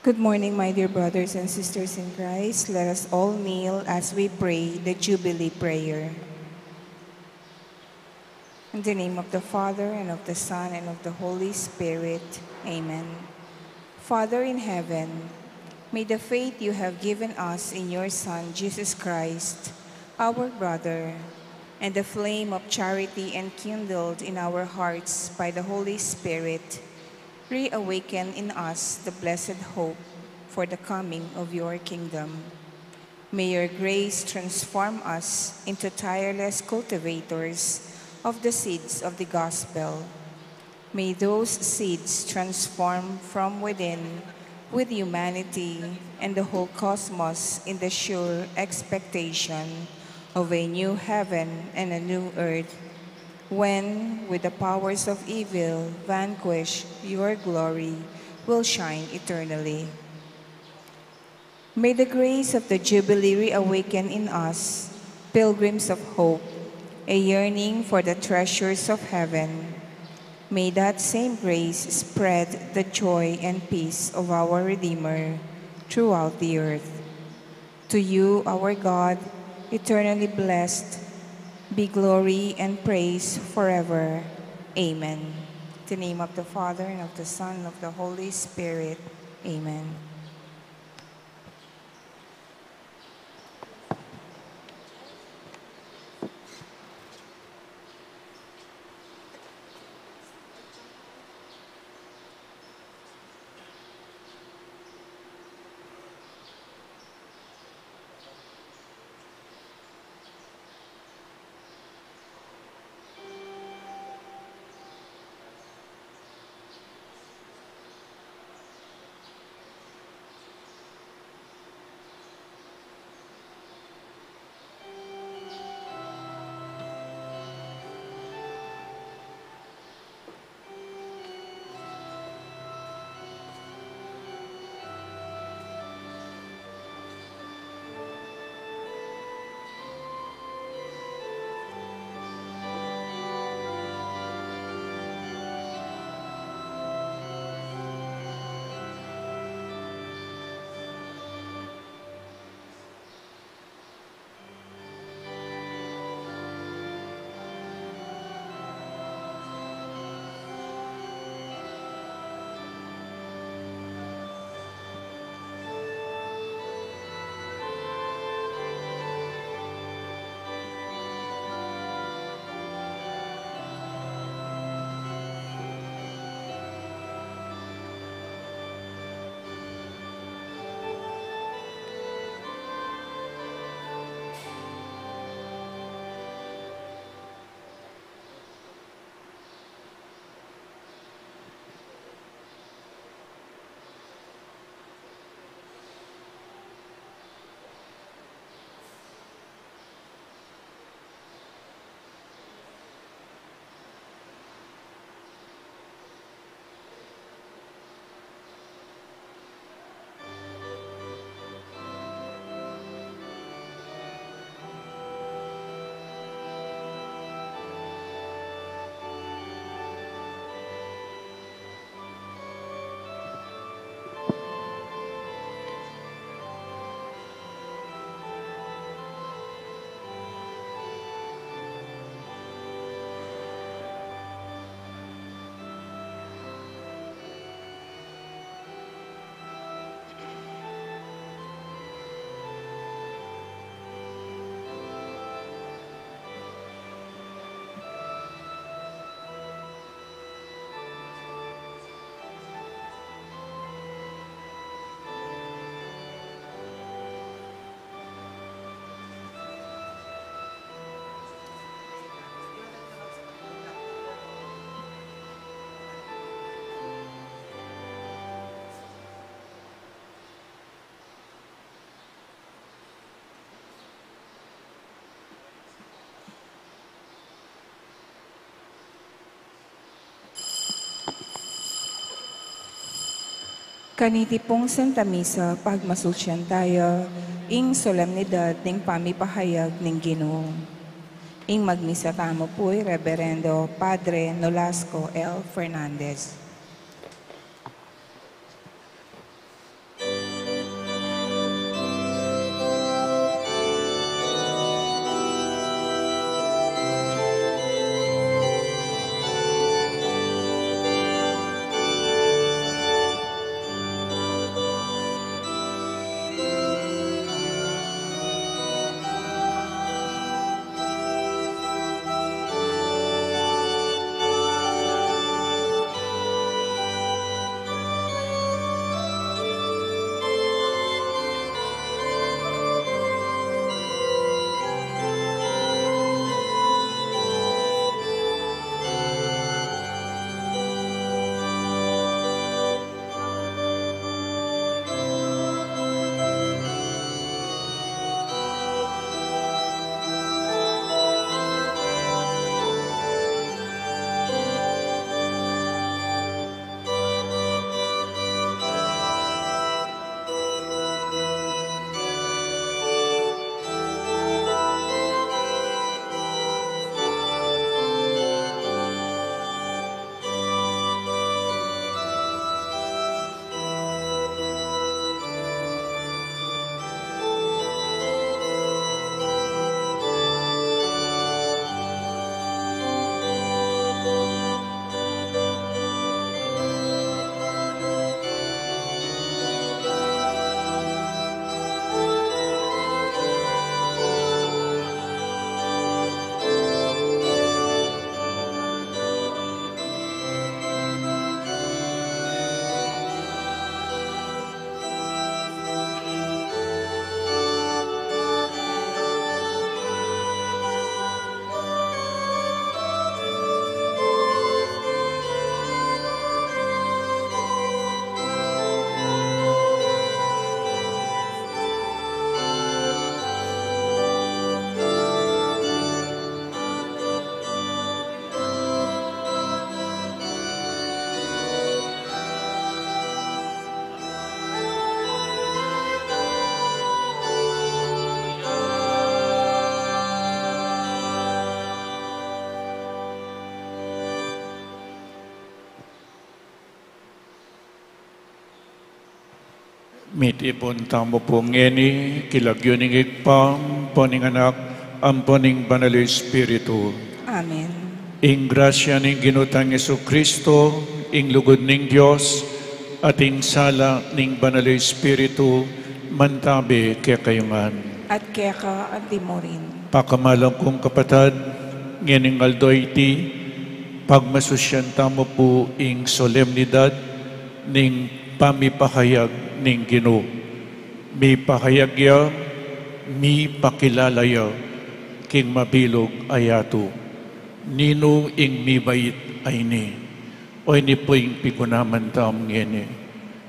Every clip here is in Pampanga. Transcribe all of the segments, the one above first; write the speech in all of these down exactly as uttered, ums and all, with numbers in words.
Good morning, my dear brothers and sisters in Christ. Let us all kneel as we pray the Jubilee prayer. In the name of the Father, and of the Son, and of the Holy Spirit. Amen. Father in heaven, may the faith you have given us in your Son, Jesus Christ, our brother, and the flame of charity enkindled in our hearts by the Holy Spirit, reawaken in us the blessed hope for the coming of your kingdom. May your grace transform us into tireless cultivators of the seeds of the gospel. May those seeds transform from within, with humanity and the whole cosmos in the sure expectation of a new heaven and a new earth, when, with the powers of evil vanquished, your glory will shine eternally. May the grace of the Jubilee reawaken in us, pilgrims of hope, a yearning for the treasures of heaven. May that same grace spread the joy and peace of our Redeemer throughout the earth. To you, our God, eternally blessed, be glory and praise forever. Amen. In the name of the Father, and of the Son, and of the Holy Spirit. Amen. Kaniti pung Santa Misa, pagmasusyan taya ing solemnidad ning pamipahayag ning Ginu. Ing magmisa tamu pu i Reberendo Padre Nolasco L. Fernandez. Mitipun tamu pu ngeni king lagyu ning Ibpa, ampo ning Anak, ampo ning Banal a Espiritu. Amen. Ing grasya ning Ginu tang Jesucristo, ing lugud ning Dios, at ing sala ning Banal a Espiritu, mantabe kekayu ngan. At keka anti mu rin. Pakamalan kung kapatad, ngening aldo iti, pagmasusyan tamu pu ing solemnidad ning pamipahayag ning Ginu. Mipahayag ya, mipakilala ya king mabilug a yatu. Ninu ing mibait a ini? O ini pu ing pigunaman tamu ngeni.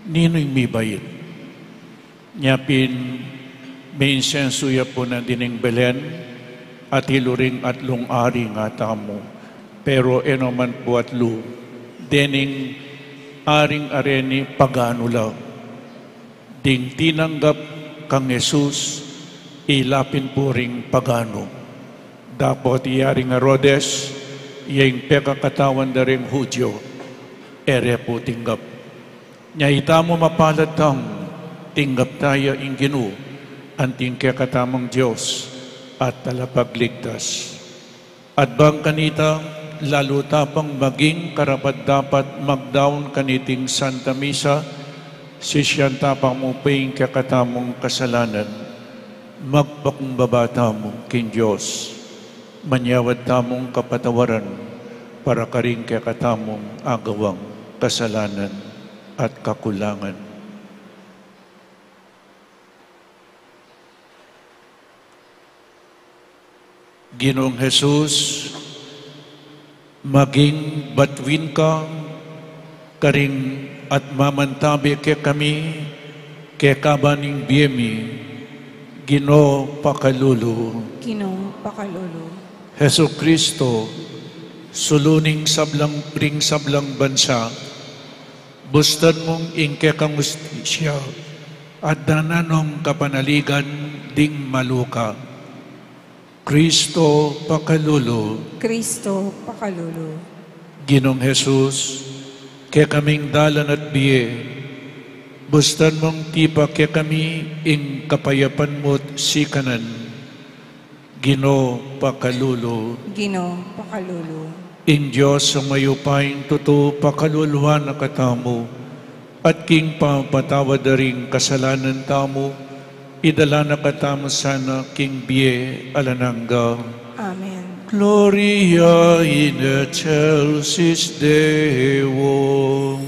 Ninu ing mibait? Nya pin, meinsensu ya pu nandin king Belen, atilu ring atlung ari ngatamu. Pero e no man pu atlu, dening aring areni paganu la. Ding tinanggap kang Jesus, ila pin pu ring paganu. Dapot i Aring Herodes, ya ing pekakatawan da ring Judio, e re pu tinggap. Nya itamu mapalad tamu, tinggap ta ya ing Ginu, anting kekatamung Dios at Talapagligtas. At bang kanita, lalu ta pang maging karapat-dapat magdaun kaniting Santa Misa, sisian ta pa mu pu ing kekatamung kasalanan, magpakumbaba tamu king Dios, manyawad tamung kapatawaran para karing kekatamung agawang kasalanan at kakulangan. Ginung Jesus, maging batuan ka karing at mamantabe kekami, kekaba ning bie mi, Ginu pakalulu. Ginu pakalulu. Jesucristo, sulu ning sablang, ring sablang bansa, bustan mung ing kekang hustisya, at danan nong kapanaligan ding maluka. Cristo pakalulu. Cristo pakalulu. Ginung Jesus, kekaming dalan at bie, bustan mung tipa kekami ing kapayapan mu't sikanan. Ginu pakalulu. Ginu pakalulu. Ing Dios a mayupaya king tutu pakaluluan na katamu, at king pamapatawad da ring kasalanan tamu, idala na katamu sana king bie alang angga. Amen. Gloria in excelsis Deo.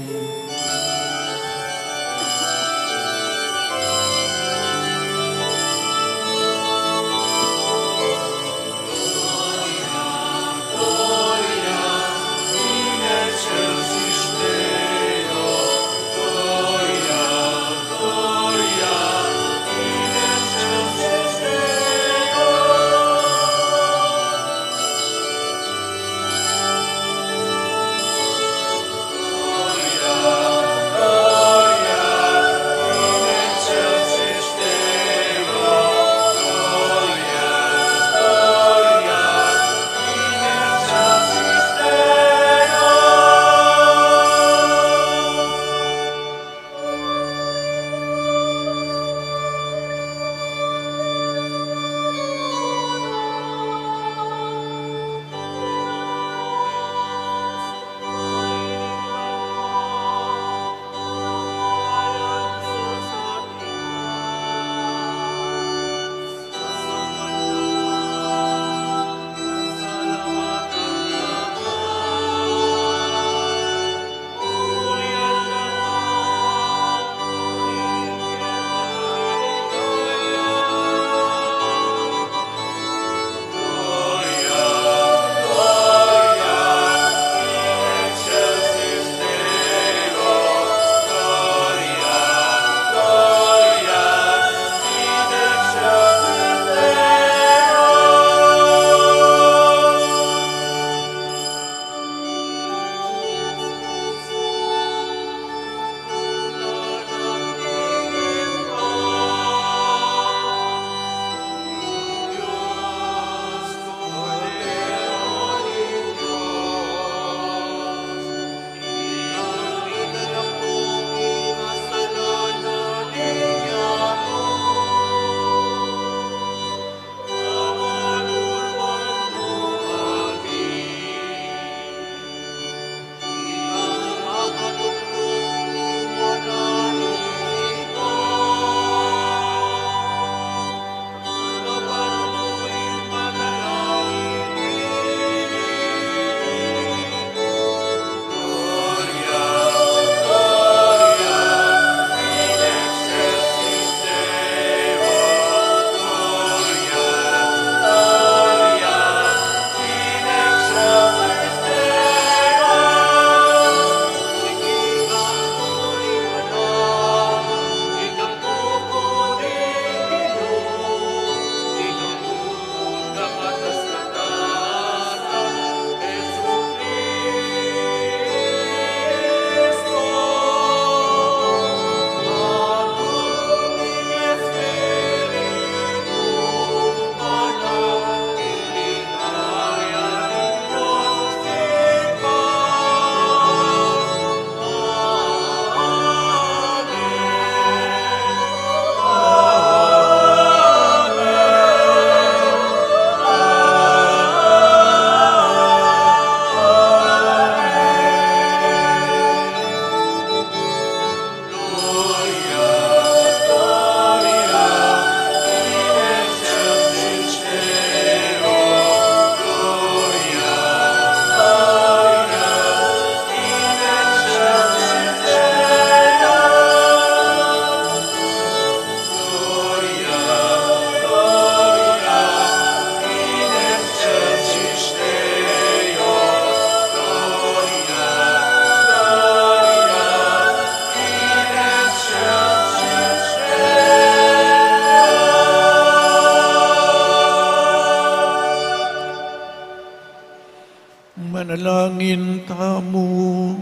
Tamu.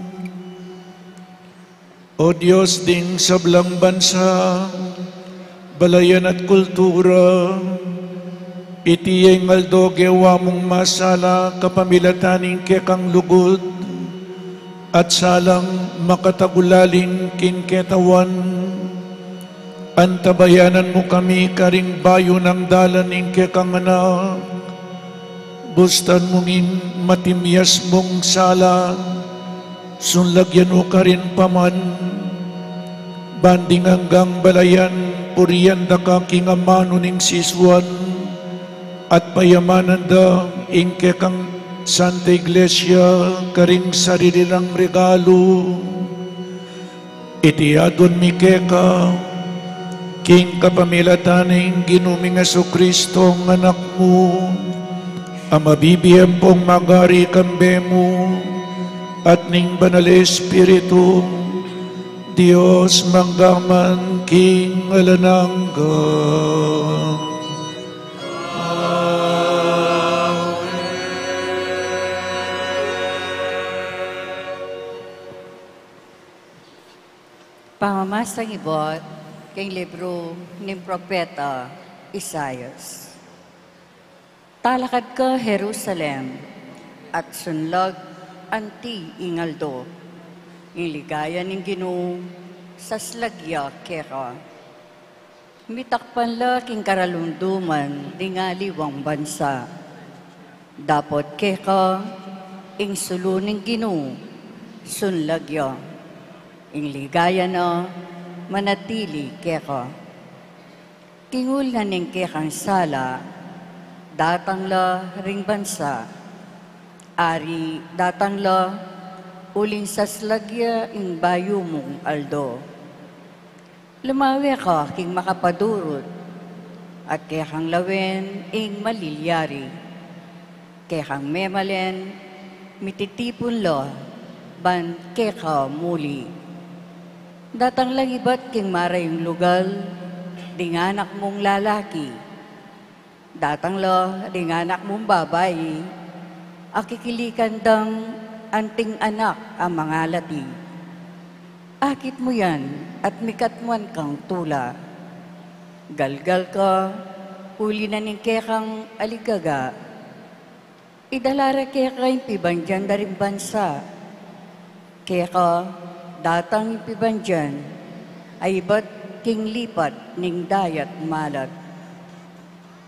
O Dios ding sablang bansa, balayan at kultura, iti ya ing aldo gewa mung masala kapamilatan ning kekang lugud, at salang makatagulaling king ketawan. Antabayanan mu kami karing bayu nang dalan ning kekang anak. Bustan mu ngin matimyas mung sala, sunlagyan mu karin paman, ban ding anggang balayan, purian da ka king amanu ning sisuan, at payamanan da ing kekang Santa Iglesia karing sarili lang regalu. Iti adwan mi keka, king kapamilatan ning Ginu ming Jesucristo, a Anak mu, a mabibie ampong magari kambe mu, at ning Banal a Espiritu, Dios mangga man king alang angga. Pamamasang ibat king libru ning propeta Isaias. Talakad ka Jerusalem, at sunlag anti ing aldo, ing ligaya ning Ginu saslag ya keka. Mitakpan la king karalumduman ding aliwang bansa. Dapot keka ing sulu ning Ginu sunlag ya, ing ligaya na manatili keka. King ul na ning kekang sala, datang la ring bansa, ari datang la uling saslag ya ing bayu mung aldo. Lumawe ka king makapadurut, at kekang lawen ing malilyari. Kekang memalen, mititipun la ban keka muli. Datang lang ibat king marayung lugal ding anak mung lalaki. Datang la ding anak mung babai, akikilikan dang anting anak a mangalati. Akit mu yan at mikatmuan kang tula. Galgal ka, uli na ning kekang aligaga. Idala ra keka ing pibandian da ring bansa. Keka datang ing pibandian, a ibat king lipat ning dayat malat.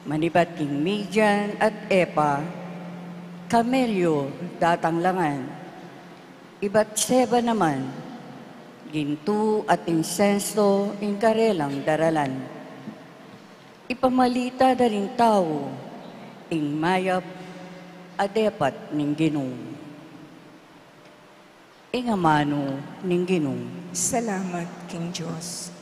Manibat king Midian at Epa, kamelyo datang la ngan. Ibat Seba naman, gintu at insenso ing karelang daralan. Ipamalita da ring tau ing mayap a depat ning Ginu. Ing amanu ning Ginu. Salamat king Dios.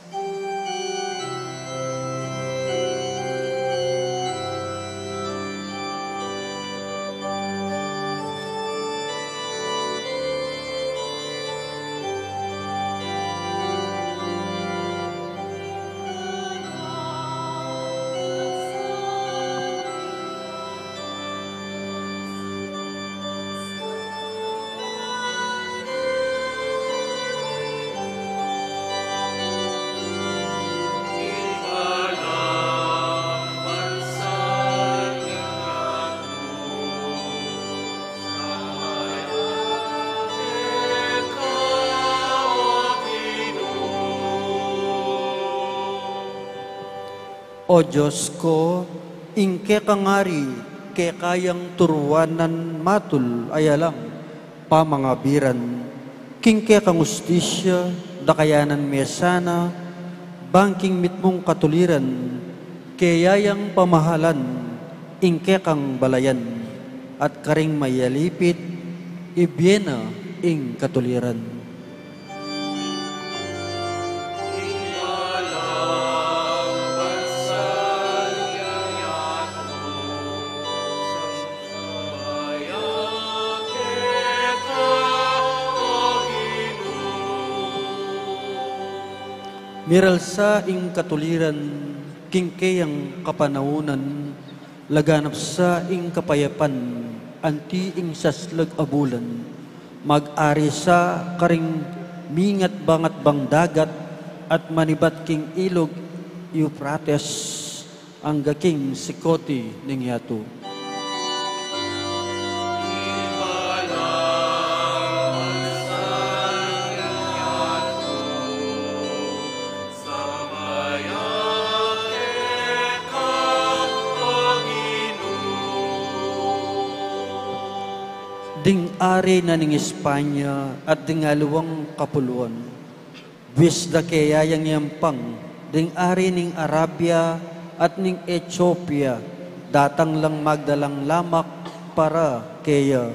O Dios ku, ing kekang ari, keka yang turuanan matul a yalang pamangabiran, king kekang ustisya, dakayanan me sana, bang king mitmung katuliran, keya yang pamahalan, ing kekang balayan, at karing mayalipit, ibie na ing katuliran. Miralsa ing katuliran king keyang kapanaunan, laganap sa ing kapayapan anti ing saslag a bulan. Mag-ari sa karing mingatbangatbang dagat at manibat king ilug Euphrates angga king sikoti ning yatu. Ding ari na ning Espanya at ding aliwang kapuluan, buis da keya yang yampang, ding ari ning Arabia at ning Etiopia, datang lang magdalang lamak para keya.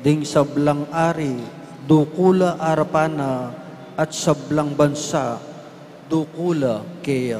Ding sablang ari, duku la arapan na, at sablang bansa, duku la keya.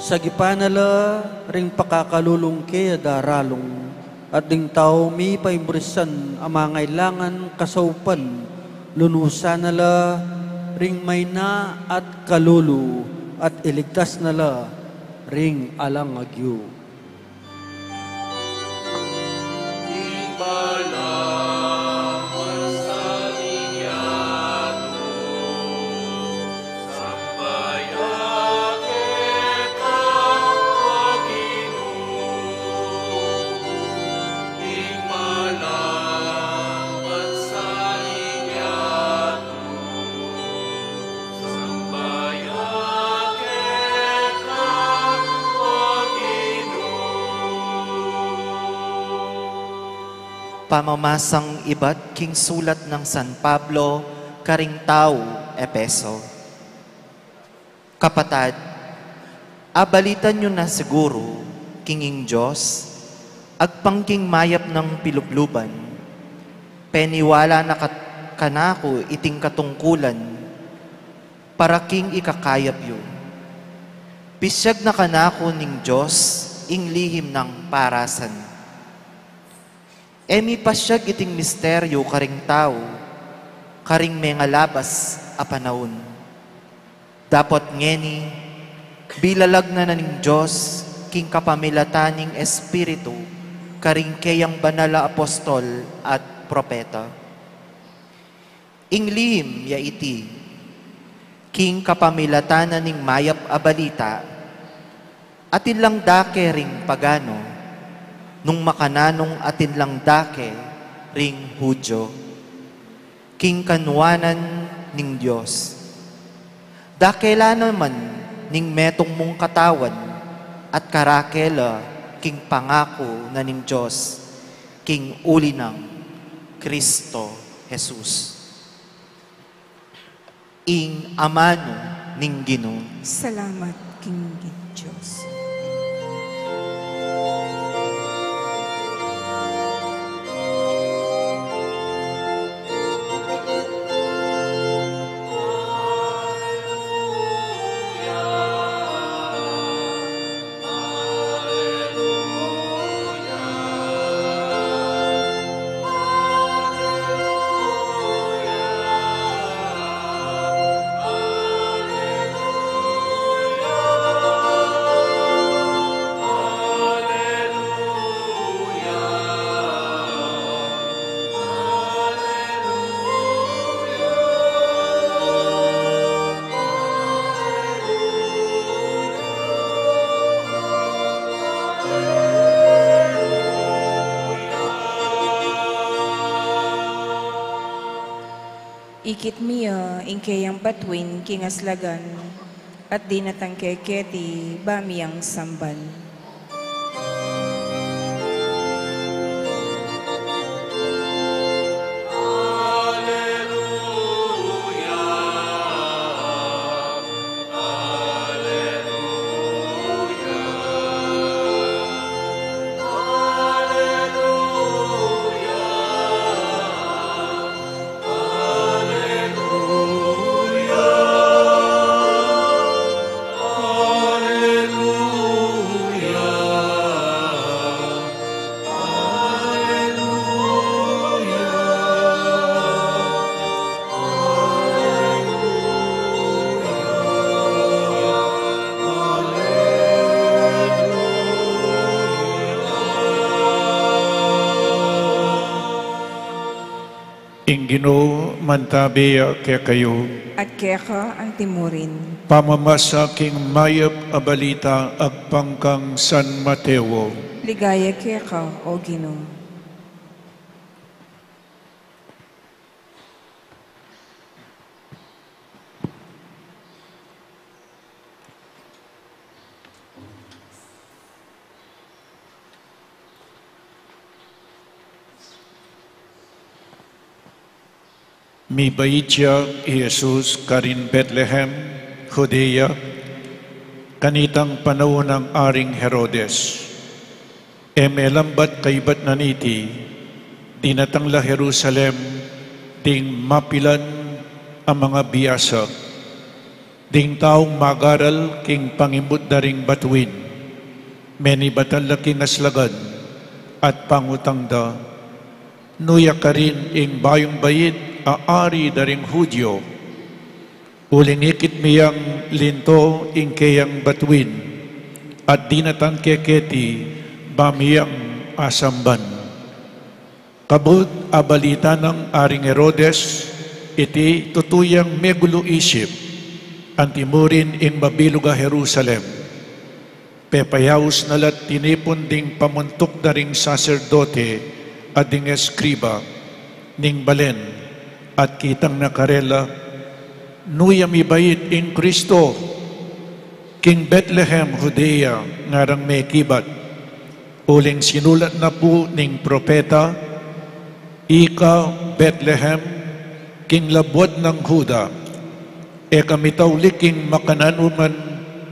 Sagipan na la ring pakakalulung keya daralung, at ding tau mipaimbrisan a mangailangan kasaupan, lunusan na la ring maina at kalulu, at iligtas na la ring alang agyu. Pamamasang ibat king sulat nang San Pablo karing tau Efeso. Kapatad, abalitan yu na siguru king ing Dios, agpang king mayap nang pilubluban, peniwala na kat-, kanaku iting katungkulan, para king ikakayap yu. Pisyag na kanaku ning Dios ing lihim nang parasan. E mipasyag iting misteryu karing tau, karing mengalabas a panaun. Dapot ngeni, bilalag na na ning Dios king kapamilatan ning Espiritu karing keyang banal a apostol at propeta. Ing lihim ya iti, king kapamilatan na ning mayap a balita, atin lang dake ring pagano, nung makananung atin lang dake ring Judio, king kanuanan ning Dios. Dake la naman ning metung mung katawan at karake la king pangaku na ning Dios, king uli nang Kristo Jesus. Ing amanu ning Ginu. Salamat king Dios. Ikit mi ya ing keyang batuin king aslagan, at dinatang ke keti ba mi yang samban. Ing Ginu mantabe ya kekayu. At keka antimurin. Pamamasa king mayap a balita agpang kang San Mateo. Ligaya keka, O Ginu. Mibait ya i Jesus karin Betlehem, Judea, kanitang panaun nang Aring Herodes. E melambat kaybat na niti, dinatang la Jerusalem ding mapilan a mangabiasa, ding taung magaral king pangimut da ring batuin. Menibatan la king aslagan at pangutang da, "Nu ya karin ing bayung bait a ari da ring Judio? Uling ikit mi yang linto ing keyang batuin, at dinatang ke keti ba mi yang asamban." Kabud abalita nang Aring Herodes iti, tutu yang megulu isip, antimurin ing mabilug a Jerusalem. Pepayaus na la't tinipun ding pamuntuk da ring saserdote at ding eskriba ning balen, at kitang na karela, "Nu ya mibait ing Kristo? King Betlehem, Judea, ngarang mekibat? Uling sinulat na pu ning propeta, 'Ika, Betlehem, king labuad nang Juda, e ka mitauli king makananu man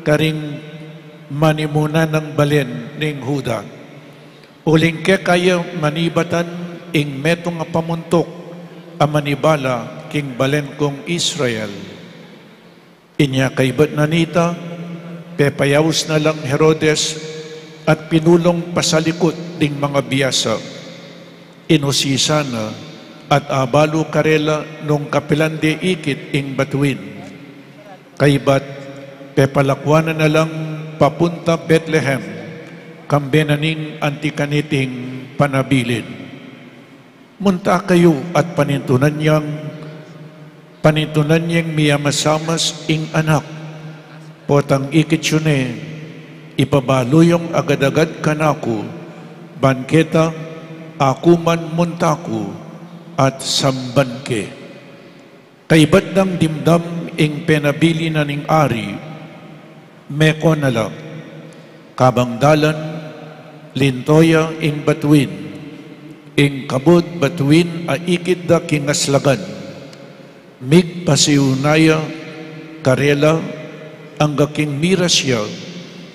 karing manimunan nang balen ning Juda. Uling keka ya manibatan ing metung a pamuntuk a manibala king balen kung Israel.'" Inya kaybat na nita, pepayaus na lang Herodes at pinulung pasalikut ding mangabiasa. Inusisa na at abalu karela nung kapilan de ikit ing batuin. Kaybat, pepalakuan na na lang papunta Betlehem, kambe na ning anti kaniting panabilin. Munta kayu at panintunan yang, panintunan yang miyamasamas ing anak. Potang ikit yu ne, ipabalu yung agad-agad kanaku, ban keta aku man munta ku at samban ke. Kaybat dang dimdam ing penabilin na ning ari, meko na la. Kabang dalan, linto ya ing batuin. Ing kabud batuin a ikit da king aslagan, migpasiuna ya karela angga king miras ya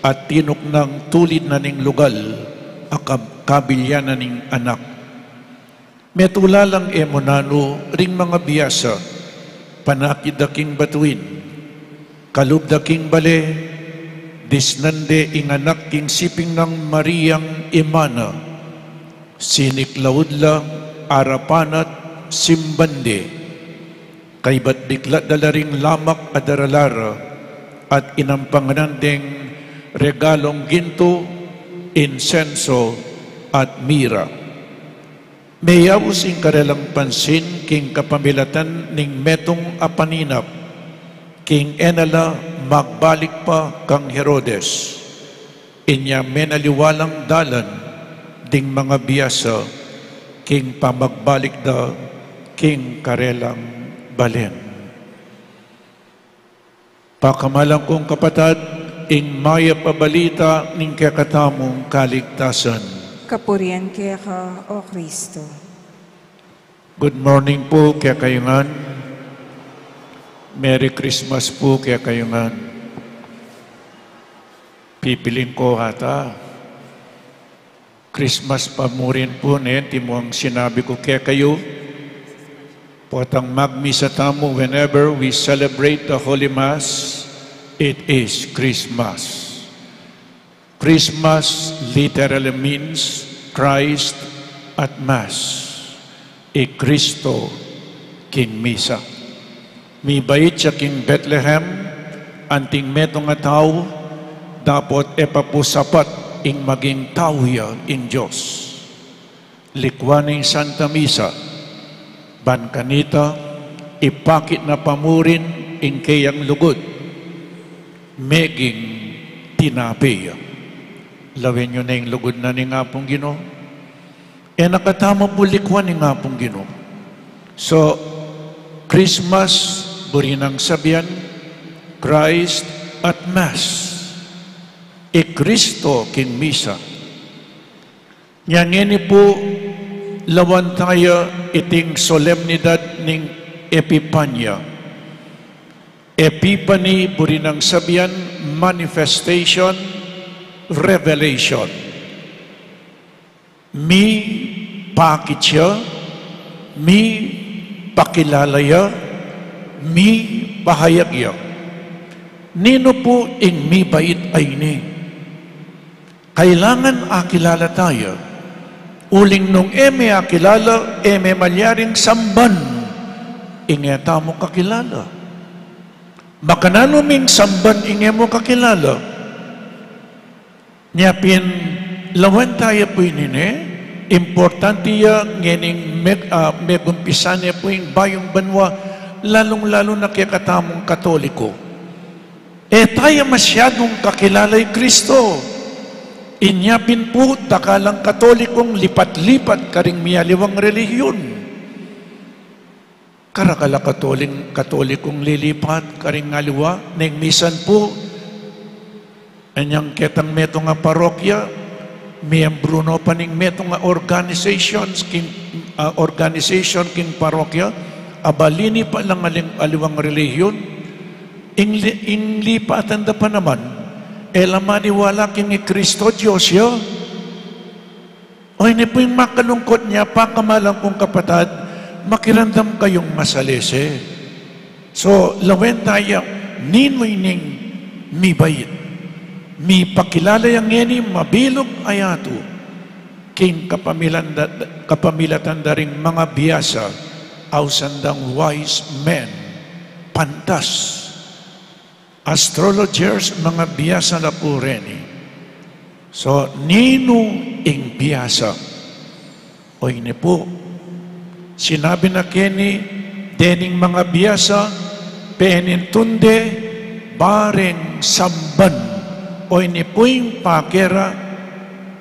at tinuknang tulid na ning lugal a kab-, kabilyan na ning anak. Metula lang e mu nanu ring mangabiasa, panakit da king batuin. Kalub da king bale, disnan de ing anak king siping nang Mariang ima na. Siniklaud la arapan at simban de. Kaybat biklat da la ring lamak a daralara at inampangan deng regalung gintu, insenso, at mira. Meyaus ing karelang pansin king kapamilatan ning metung a paninap, king e na la magbalik pa kang Herodes. Inya menaliwa lang dalan ding mangabiasa king pamagbalik da king karelang balen. Pakamalan kung kapatad, ing mayap a balita ning kekatamung kaligtasan. Kapurian keka, O Kristo. Good morning pu kekayu ngan. Merry Christmas pu kekayu ngan. Pipiling ko ata. Christmas pa mu rin pu, ne, antimong sinabi ku kekayu. Potang magmisa tamu, whenever we celebrate the Holy Mass, it is Christmas. Christmas literally means Christ at Mass. I Kristo king misa. Mibait ya king Betlehem, anting metung a tau, dapot e pa pu sapat ing maging tau ya ing Dios. Likuan ing Santa Misa, Ban kanita, ipakit na pa murin ing keyang lugud, meging tinape ya. Lawen yu ne ing lugud na ning Apung Ginu. E na katamu pu likwan ing Apung Ginu. So, Christmas, buri nang sabian, Christ at Mass. I Kristo king misa. Nya ngeni pu, lawan taya iting solemnidad ning Epipania. Epiphany, buri nang sabian, manifestation, revelation. Mipakit ya, mipakilala ya, mipahayag ya. Ninu pu ing mibait a ini? Kailangan akilala taya. Uling nung e me akilala, e me malyaring samban ing e tamu kakilala. Makananu ming samban ing e mu kakilala? Nya pin, lawen taya pu ini ne, importante ya ngening meg-, ah, megumpisa ne pu ing bayung banua, lalung-lalu na kekatamung Katoliko. E taya masyadung kakilala i Kristo. Inya pin pu, dakalang Katolikung lipat-lipat karing mialiwang relihiyon. Karakal a Katoling-, Katolikung lilipat karing aliwa, neng misan pu, anyang ketang metung a parokya, miyembru no pa ning metung a organizations king, ah, organization king parokya, abali ni pa lang aling aliwang relihiyon, ing li-, ing lipatan da pa naman, e la maniwala king i Kristo Dios ya. O, ini pu ing makalungkut nya, pakamalan kung kapatad, makiramdam kayung masalese. So, lawen taya, ninu ining mibait? Mipakilala ya ngeni, mabilug a yatu, king kapamilanda-, kapamilatan da ring mangabiasa, ausan dang wise men, pantas. Astrologers, mangabiasa la pu reni. So, ninu ing biasa? O, ini pu, sinabi na keni dening mangabiasa, penintun de bareng samban. O, ini pu ing pake ra,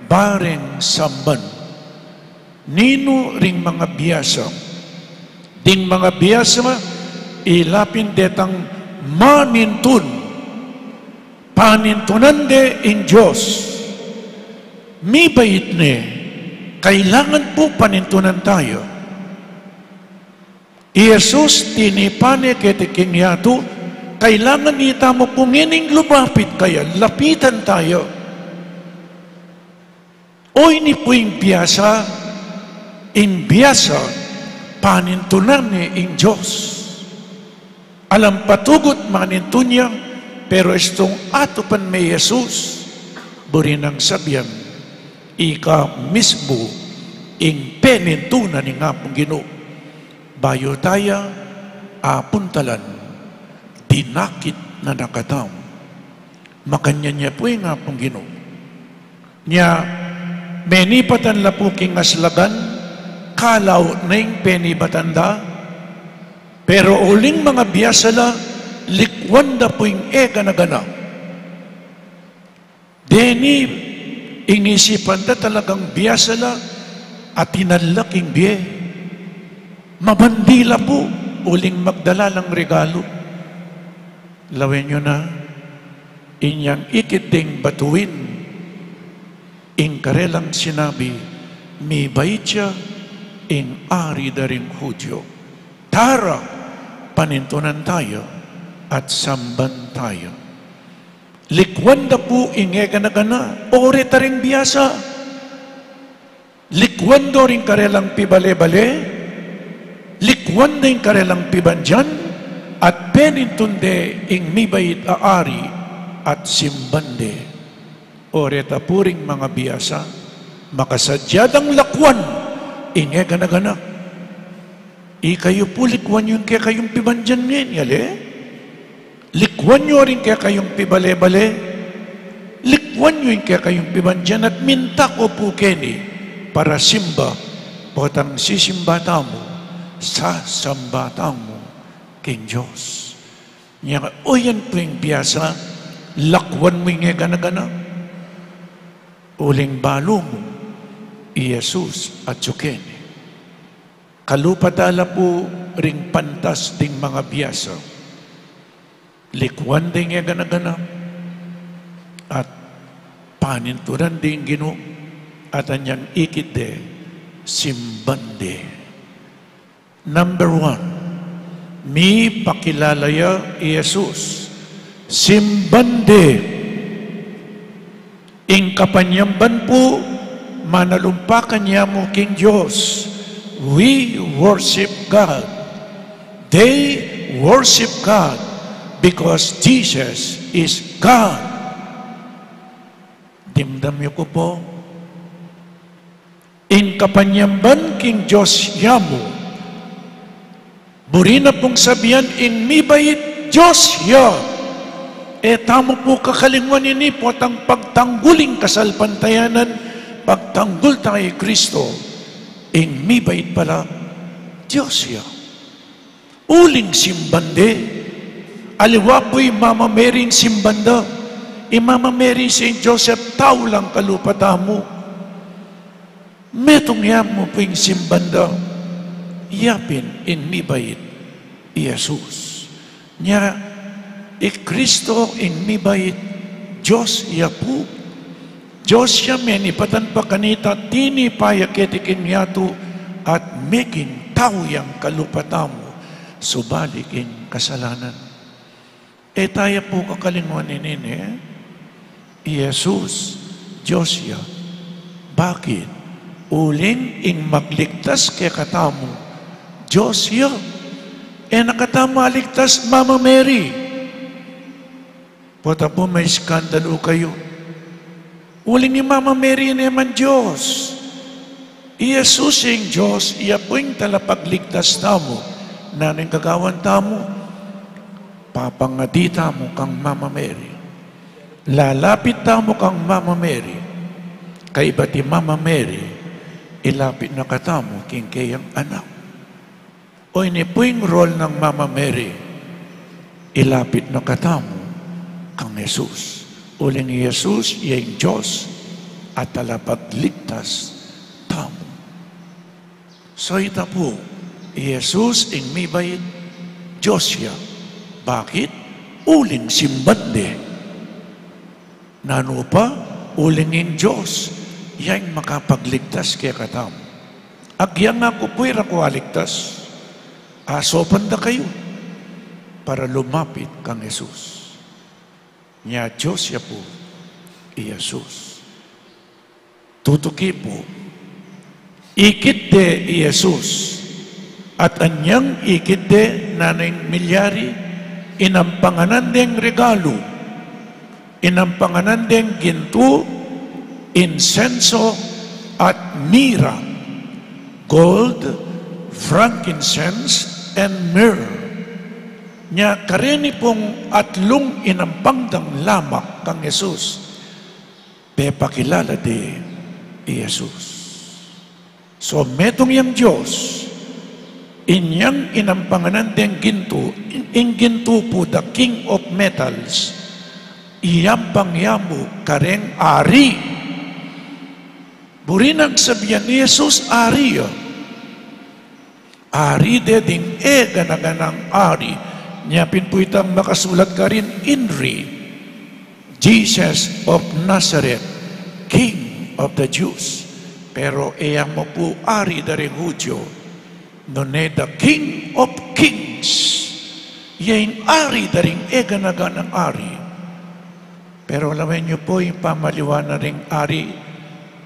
bareng samban. Ninu ring mangabiasa? Ding mangabiasa, ila pin detang manintun. Panintunan de ing Dios. Mibait ne, kailangan pu panintunan taya. I Jesus, tinipa ne keti king yatu, kailangan itamu pu ngening lumapit kaya, lapitan taya. O, ini pu ing biasa, ing biasa, panintunan ne ing Dios. Alang patugut manintun ya, pero istung atupan me i Jesus, buri nang sabian, ika mismu ing penintunan ning Apung Ginu. Bayu taya apuntalan, dinakit na na katamu. Makanyan ya pu ing Apung Ginu. Nya, menipatan la pu king aslagan, kalau na ing penibatan da, pero uling mangabiasa la, likwan da pu ing e gana-gana. Deni ing isipan da talagang biasa la, atinan la king bie. Mabandi la pu, uling magdala lang regalu. Lawen yu na, inyang ikit ding batuin, ing karelang sinabi, mibait ya ing Ari da ring Judio. Tara, panintunan taya, at samban taya. Likwan da pu ing e gana-gana, o reta ring biasa. Likwan do ring karelang pibale-bale, likwan do ing karelang pibandian, at penintun de ing mibait a Ari, at simban de. O reta pu ring mangabiasa, makasadya dang lakwan ing e gana-gana. Ikayu pu, likwan yu ing kekayung pibandian ngeni, ale? Likwan yu ring kekayung pibale-bale, likwan yu ing kekayung pibandian at minta ko pu keni para simba, potang sisimba tamu, sasamba tamu king Dios. Nya, o yan pu ing biasa, lakwan mu ing e gana-gana. Uling balu mu, i Jesus atyu keni. Kalupa tala pu ring pantas ding mangabiasa. Likwan de ing e gana-gana, at paninturan de ing Ginu, at anyang ikit de, simban de. Number one, mipakilala ya i Jesus. Simban de. Ing kapanyamban pu, manalumpakan ya mu king Dios. We worship God. They worship God because Jesus is God. Dimdam yu ku pu. Ing kapanyamban king Dios ya mu. Buri na pung sabian ing mibait Dios ya. E tamu pu kakalingwan ini potang pagtanggul ing kasalpantayanan, pagtanggul tamu i Kristo, ing mibait pala Dios ya. Uling simban de, aliwa pu i Mama Mary ing simban da. I Mama Mary, Saint Joseph, tau lang kalupa tamu. Metung ya mu pu ing simban da, yapin ing mibait i Jesus. Nya, i Kristo ing mibait, Dios ya pu. Dios ya menipatan pa kanita, tinipa ya keti king yatu, at meging tau yang kalupa tamu, subali king kasalanan. E taya pu kakalingwan ini, ne? I Jesus, Dios ya. Bakit? Uling ing magligtas kekatamu, Dios ya. E na katamu aligtas, Mama Mary. Pota pu maiskandalu kayu. Uling i Mama Mary ne man Dios. I Jesus ing Dios, iya pu ing talapagligtas tamu. Nanu ing gagawan tamu? Papangadi tamu kang Mama Mary. Lalapit tamu kang Mama Mary. Kaybat i Mama Mary, ilapit na katamu king keyang anak. O, ini pu ing role nang Mama Mary, ilapit na katamu kang Jesus. Uling i Jesus, iya ing Dios at talapagligtas tamu. So ita pu, i Jesus ing mibait, Dios ya. Bakit? Uling simban de. Nanu pa? Uling ing Dios, iya ing makapagligtas kekatamu. Agyang aku pu ira ku aligtas, asopan da kayu para lumapit kang Jesus. Nya Dios ya pu i Jesus. Tutuki pu. Ikit de i Jesus. At anyang ikit de, nanu ing milyari? Inampanganan deng regalu. Inampanganan deng gintu, insenso, at mira. Gold, frankincense, and myrrh. Nya kareni pung atlung inampang dang lamak kang Jesus, pepakilala de i Jesus. So, metung yang Dios, inyang inampanganan deng gintu, in-, ing gintu pu, the king of metals, iyampang ya mu kareng ari. Buri nang sabian i Jesus, ari ya. Ari de ding e gana-ganang ari. Nya pin pu itang makasulat karin, INRI, Jesus of Nazareth, King of the Jews. Pero e ya mu pu ari da ring Hudyo, nune the King of Kings. Iya ing ari da ring e gana-ganang ari. Pero lawen yu pu ing pamaliwan na ring ari,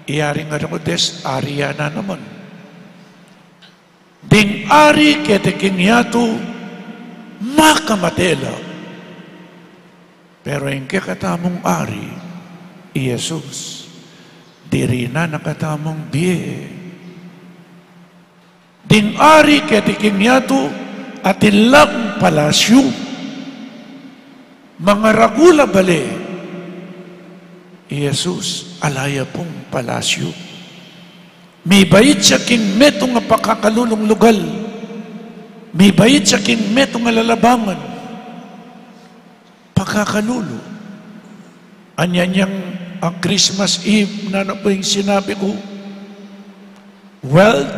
i Aring Herodes, ari ya na naman. Ding ari keti king yatu, makamate la. Pero ing kekatamung ari, i Jesus, diri na na katamung bie. Ding ari keti king yatu, atin lang palasyu. Mangaragu la bale, i Jesus, ala ya pung palasyu. Mibait ya king metung a pakakalulung lugal. Mibait ya king metung a lalabangan, pakakalulu. Anya nyang a Christmas Eve, nanu pu ing sinabi ku? Wealth,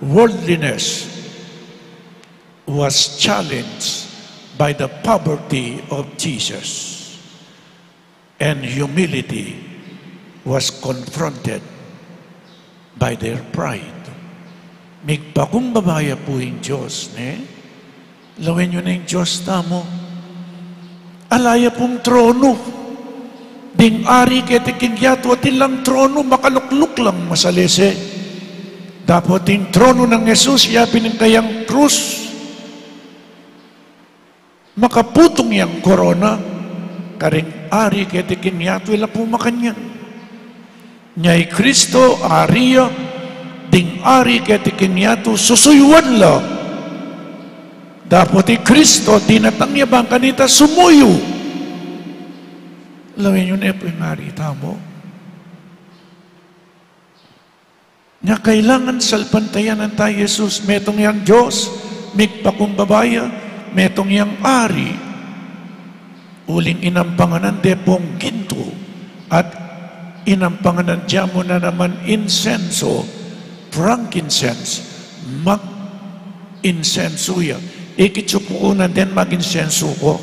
worldliness was challenged by the poverty of Jesus, and humility was confronted by their pride. Migpakumbaba ya pu ing Dios, ne? Lawen yu ne ing Dios tamu. Ala ya pung tronu. Ding ari keti king yatu, atin lang tronu, makalukluk lang masalese. Dapot ing tronu nang Jesus, ya pin ing kayang krus. Makaputung yang korona, karing ari keti king yatu, ila pu makanyan. Nya i Kristo, ari ya, ding ari keti king yatu, susuyuan la. Dapot i Kristo, dinatang ya bang kanita sumuyu. Lawen yu ne pu ing ari tamu. Nya kailangan salpantayanan ta i Jesus, metung yang Dios, migpakumbaba ya, metung yang ari. Uling inampanganan de pung gintu, at inampanganan de mu na naman insenso, frankincense, mag-insenso ya. Ikit yu pu ku na den mag-insenso ku.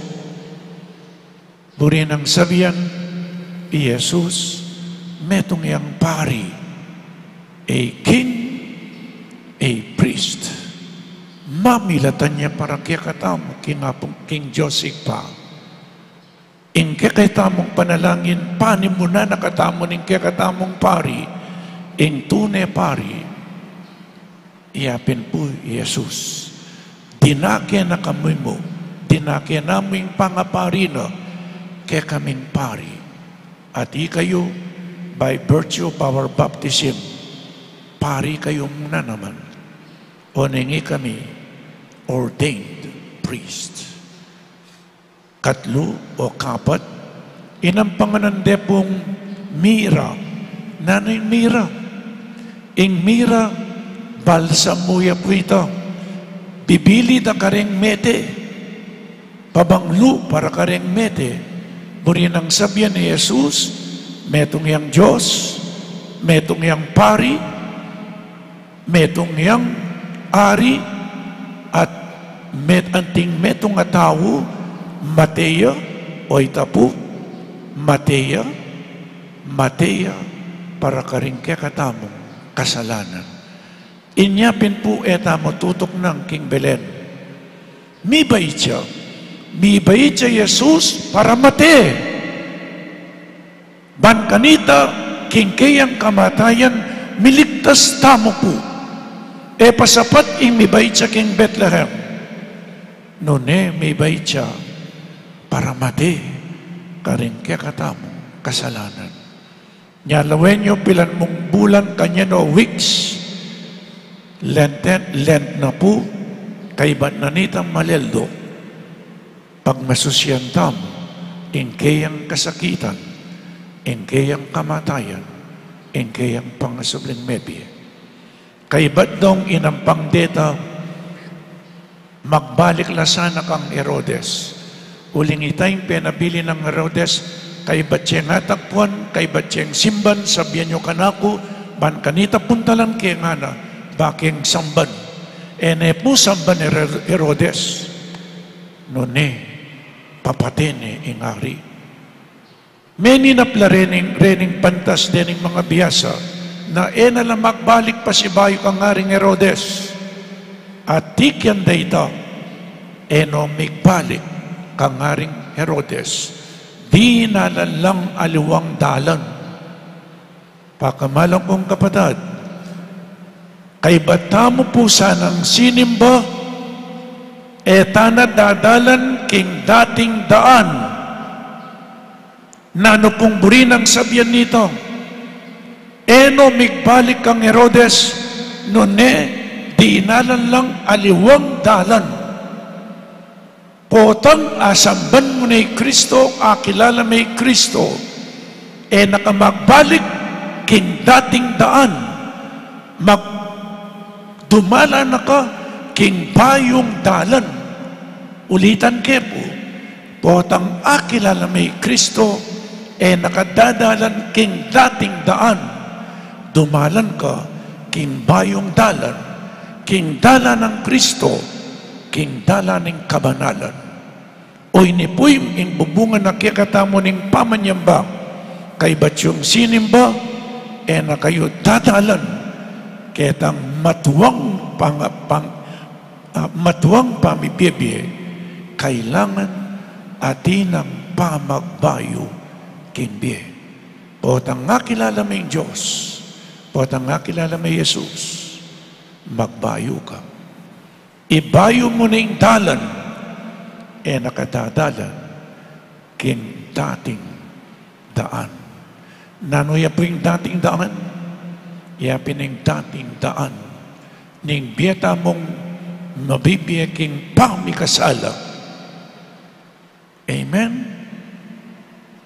Buri nang sabian i Jesus, metung yang pari, a king, a priest. Mamilatan ya para kekatamu king Apung, king Dios Ibpa. Ing kekatamung panalangin, panimunan na katamu ning kekatamung pari, ing tune pari. Iya pin pu i Jesus, dinake na kami mu, dinake na mu ing pangapari na, kekaming pari. At ikayu, by virtue of our baptism, pari kayu mu na naman. Oneng ikami ordained priest. Katlu o kapat, inampanganan de pung mira. Nanu ing mira? Ing mira, balsamo ya pu ita. Bibili da kareng mete. Pabanglu para kareng mete. Buri nang sabian i Jesus, metung yang Dios, metung yang pari, metung yang ari, at met-, anting metung a tau, mate ya, o ita pu, mate ya, mate ya, para karing kekatamung kasalanan. Inya pin pu e tamu tutuknang king Belen. Mibait ya, mibait ya i Jesus para mate. Ban kanita, king keyang kamatayan, miligtas tamu pu. E pasapat ing mibait ya king Betlehem. Nune mibait ya para mate karing kekatamung kasalanan. Nya lawen yu pilan mung bulan kanyan o weeks, Lenten, Lent na pu, kaybat na nitang maleldo. Pagmasusian tamu ing keyang kasakitan, ing keyang kamatayan, ing keyang pangasubling mebie. Kaybat dong inampang deta, magbalik la sana kang Herodes. Uling ita ing penabilin nang Herodes, kaybat yeng atakpuan, kaybat yeng simban, sabian yu kanaku, ban kanita puntalan ke ngana, bakeng samban. E ne pu samban i Her-, Herodes. Nune, papate ne ing ari. Meninap la rening, rening pantas dening mangabiasa, na e na la magbalik pasibayu kang Aring Herodes. At tikian da ita, e no migbalik kang Aring Herodes. Dinalan lang aliwang dalan. Pakamalan kung kapatad, kaybat tamu pu sanang sinimba, e tana dadalan king dating daan. Nanu pung buri nang sabian nita? E no migbalik kang Herodes, nune dinalan lang aliwang dalan. Potang asamban mu ne i Kristo, akilala me i Kristo, e na ka magbalik king dating daan. Mag-, dumala na ka king bayung dalan. Ulitan ke pu, potang akilala me i Kristo, e na ka dadalan king dating daan, dumalan ka king bayung dalan, king dalan nang Kristo, king dalan ning kabanalan. O ini pu ing bubungan na kekatamu ning pamanyamba, kaybat yung sinimba, e na kayu dadalan ketang matuang pang-, pang-, ah, matuang pamibie-bie, kailangan atin nang pamagbayu king bie. Potang akilala me ing Dios, potang akilala me i Jesus, magbayu ka. Ibayu mu na ing dalan, e na ka dadalan king dating daan. Nanu ya pu ing dating daan? Ya pin ing dating daan ning bie tamung mabibie king pamikasala. Amen?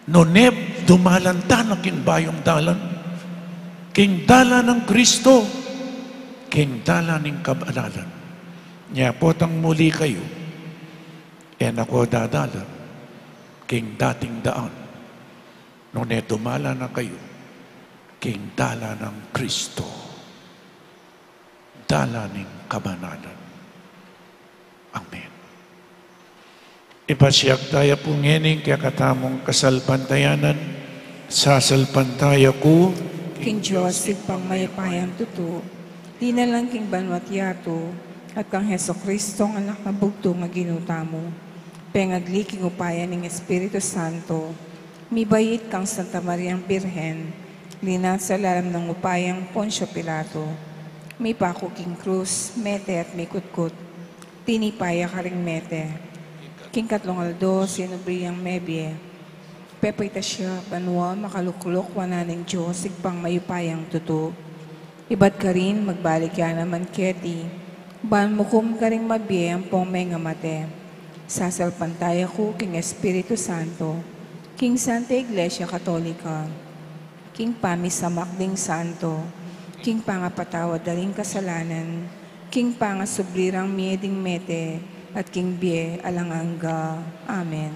Nune dumalan tana king bayung dalan, king dalan nang Kristo, king dalan ning kabanalan. Nya potang muli kayu, e na ko dadalan king dating daan, nune dumalan na kayu king dalan nang Kristo, dalan ning kabanalan. Amen. Ipasiag taya pu ngeni ing kekatamung kasalpantayanan. Sasalpantaya ku king Dios, Ibpang mayupayang tutu, linalang king banua't yatu, at kang Jesucristo, Anak nang bugtung a Ginu tamu, pengagli king upaya ning Espiritu Santo, mibait kang Santa Mariang Birhen, linasa lalam nang upayang Poncio Pilato, mipaku king krus, mete at mikutkut, tinipa ya karing mete. King katlung aldo, sinubli yang mebie. Pepaitas ya banua, makaluklok wanan ning Dios, Ibpang mayupayang tutu. Ibat karin, magbalik ya naman keti, ban mukum karing mabie ampong mengamate. Sasalpantaya ku king Espiritu Santo, king Santa Iglesia Katolika, king pamisamak ding santo, king pangapatawad da ring kasalanan, king pangasubli rang mie ding mete, at king bie alang angga. Amen.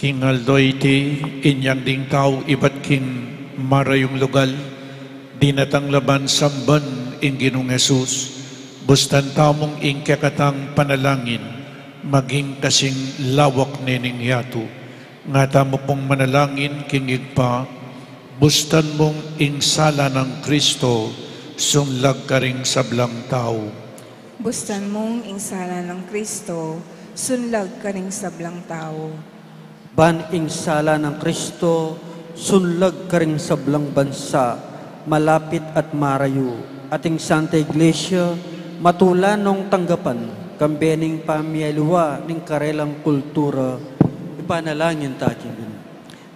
King aldo iti, inyang ding tau ibat king marayung lugal, dinatang la ban samban ing Ginung Jesus. Bustan tamung ing kekatang panalangin maging kasing lawak ne ning yatu. Nga tamu pung manalangin king Ibpa, bustan mung ing sala nang Kristo sunlag karing sablang tau. Bustan mung ing sala nang Kristo sunlag karing sablang tau. Ban ing sala nang Kristo sunlag karing sablang bansa, malapit at marayu, at ing Santa Iglesia, matula nong tanggapan, kambe ning pamialiwa ning karelang kultura, ipanalangin ta king Ginu.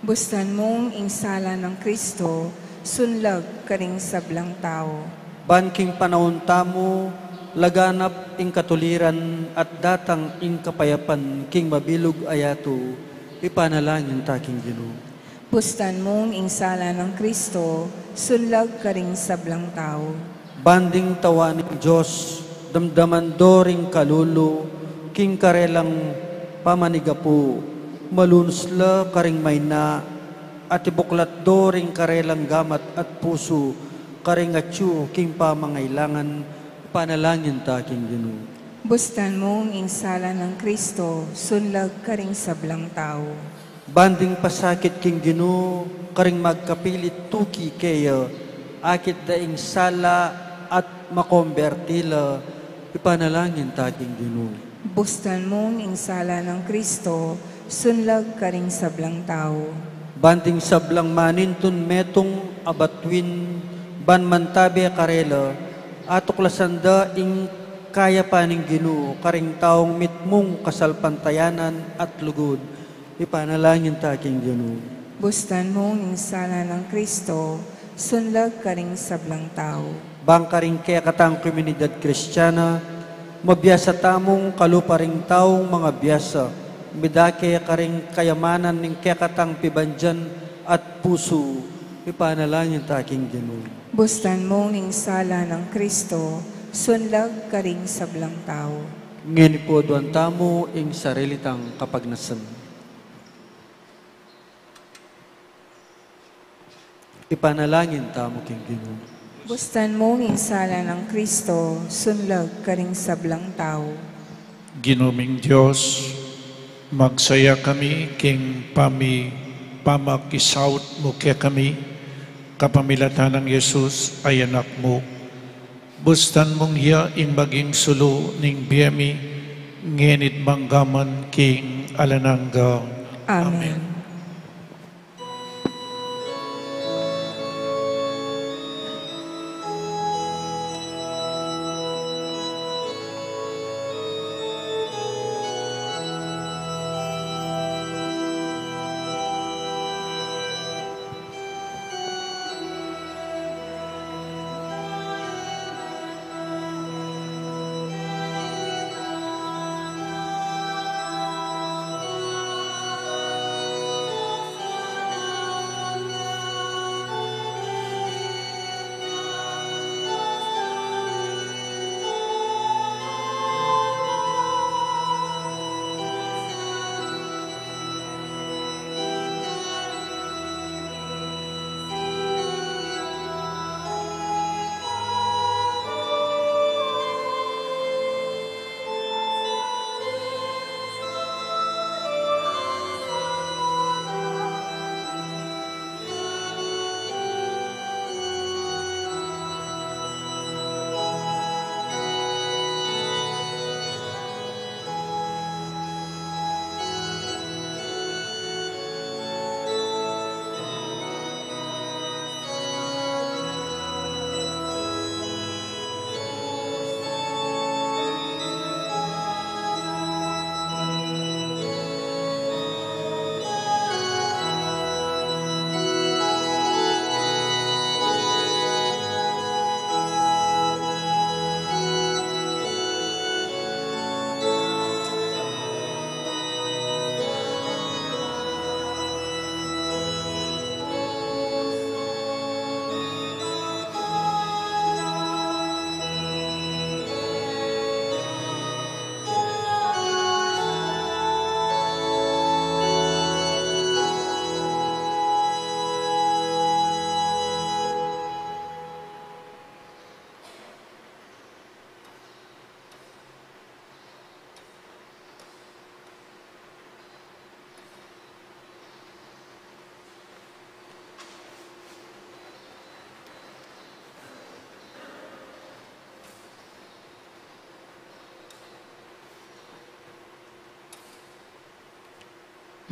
Bustan mung ing sala nang Kristo, sunlag karing sablang tau. Ban king panaun tamu, laganap ing katuliran at datang ing kapayapan king mabilug a yatu, ipanalangin ta king Ginu. Bustan mung ing sala nang Kristo, sunlag karing sablang tau. Ban ding tau ning Dios, damdaman do ring kalulu, king karelang pamanigapu, malunus la karing maina, at ibuklat do ring karelang gamat at pusu, karing atyu king pamangailangan, ipanalangin ta king Ginu. Bustan mung ing sala nang Kristo, sunlag karing sablang tau. Ban ding pasakit king Ginu, karing magkapilit tuki keya, akit da ing sala at makomberti la, ipanalangin ta king Ginu. Bustan mung ing sala nang Kristo, sunlag karing sablang tau. Ban ding sablang manintun metung a batuin, ban mantabe karela, atuklasan da ing kayapan ning Ginu, karing taung mitmung kasalpantayanan at lugud, ipanalangin ta king Ginu. Bustan mung ing sala nang Kristo, sunlag karing sablang tau. Ban karing kekatang komunidad Kristiana, mabiasa tamung kalupa ring taung mangabiasa, midake karing kayamanan ning kekatang pibandian at pusu, ipanalangin ta king Ginu. Bustan mung ing sala nang Kristo, Sunlag karing sablang tau. Ngeni pu, aduan tamu ing sarili tang kapagnasan. Ipanalangin tamu king Ginu. Bustan mu ing sala nang Kristo, sunlag karing sablang tau. Ginu ming Dios, magsaya kami king pami-, pamakisaut mu kekami, kapamilatan nang Jesus a Anak mu. Bustan mung iya ing maging sulu ning bie mi, ngeni't manggaman king alang angga. Amen. Amen.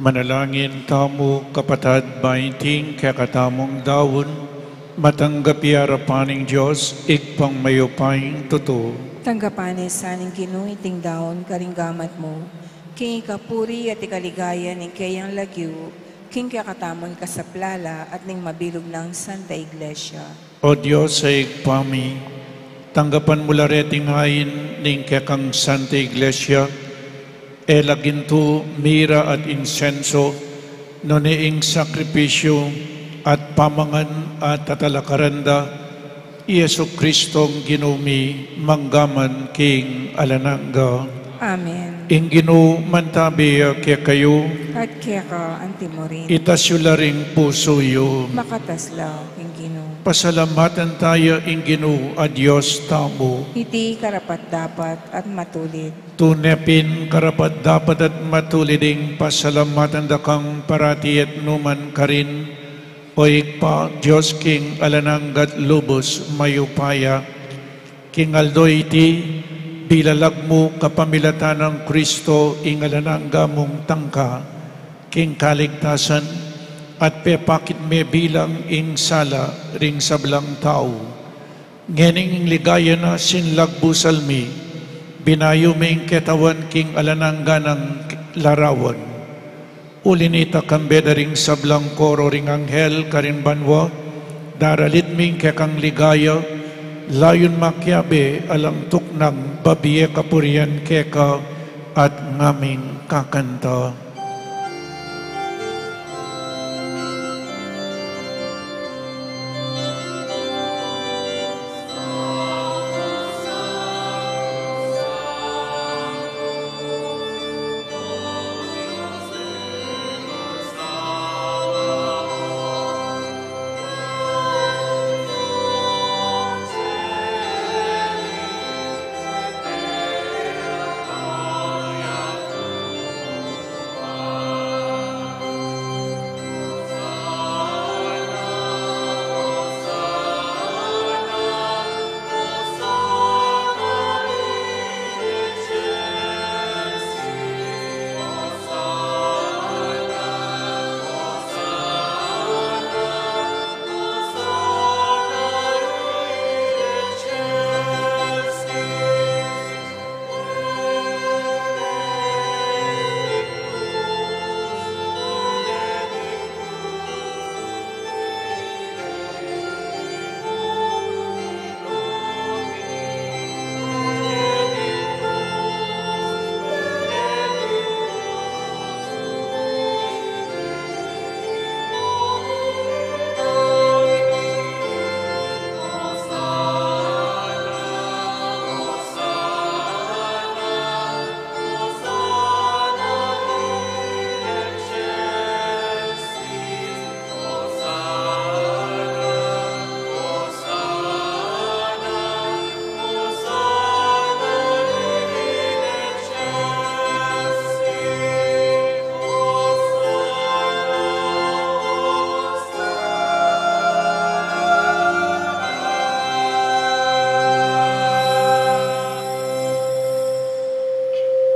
Manalangin tamu, kapatad, ba iting kekatamung daun matanggap ya king arapan ning Dios, Ibpang mayupayang tutu. Tanggapan na sa ning Ginu iting daun karing gamat mu, king ikapuri at ikaligaya ning keyang lagyu, king kekatamung ikasaplala at ning mabilug nang Santa Iglesia. O Dios a Ibpa mi, tanggapan mu la reting ain ning kekang Santa Iglesia, e la gintu, mira at insenso, nune ing sakripisyu at pamangan a tatalakaran da, i Jesucristong Ginu mi, manggaman king alang angga. Amen. Ing Ginu mantabi ya kekayu. At keka antimurin. Itas yu la ring pusu yu. Makatas la king Ginu. Pasalamatan taya ing Ginu a Dios tamu. Iti karapat-dapat at matulid. Tune pin karapat-dapat at matulid ing pasalamatan da kang parati at nukarin man, O Ibpa, Dios king alang angga at lubus mayupaya. King aldo iti, bilalag mu kapamilatan nang Kristo ing alang angga mung tangka king kaligtasan, at pepakit me bilang ing sala ring sablang tau. Ngening ing ligaya na sinlagbu salmi, binayu me ing ketawan king alang angga nang larawan. Uli nita, kambe da ring sablang koro ring anghel karin banua, daralit mi ing kekang ligaya, layun makiabe alang tuknang babie kapurian keka at ngaming kakanta.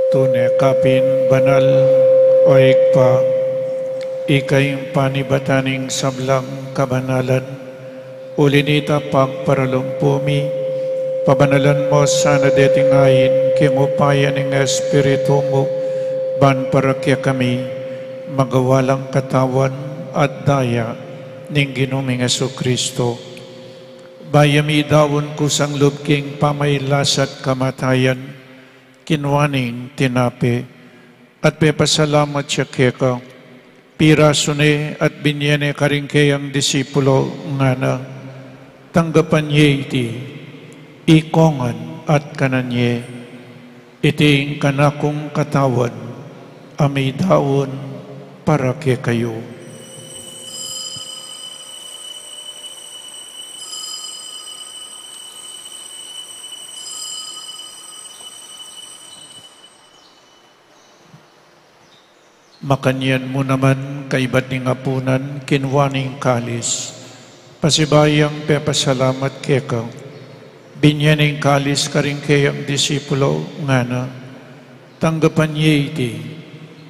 Tune ka pin banal, o Ibpa, ika ing panibatan ning sablang kabanalan. Uli na nita, pagparalumpu mi, pabanalan mu sana deting ain king upaya ning Espiritu mu, ban para kekami magawa lang katawan at daya ning Ginu ming Jesucristo. Bayu mi daun kusang lub king pamagkasakit at kamatayan, kinua ne ing tinape, at pepasalamat ya keka, pirasu ne at binye ne karing keyang disipulo, ngana: Tanggapan ye iti, ikongan at kanan ye. Iti ing kanakung katawan, a midaun para kekayu. Makanyan mu naman, kaibat ning apunan, kinua ne ing kalis, pasibayu yang pepasalamat keka, binye ne ing kalis karing keyang disipulo, ngana: Tanggapan ye iti,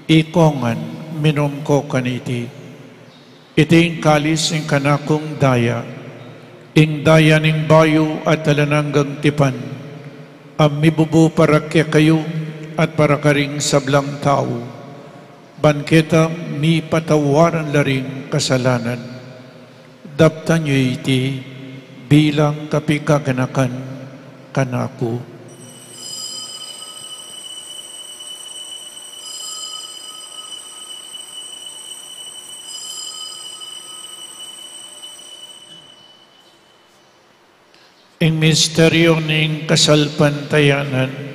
ikongan, minum ko kaniti. Iti ing kalis ning kanakung daya, ing daya ning bayu at alang anggang tipan, a mibubu para kekayu at para karing sablang tau, ban keta mipatawaran la ring kasalanan. Daptan yu iti bilang kapigaganakan kanaku. Ing misteryu ning kasalpantayanan.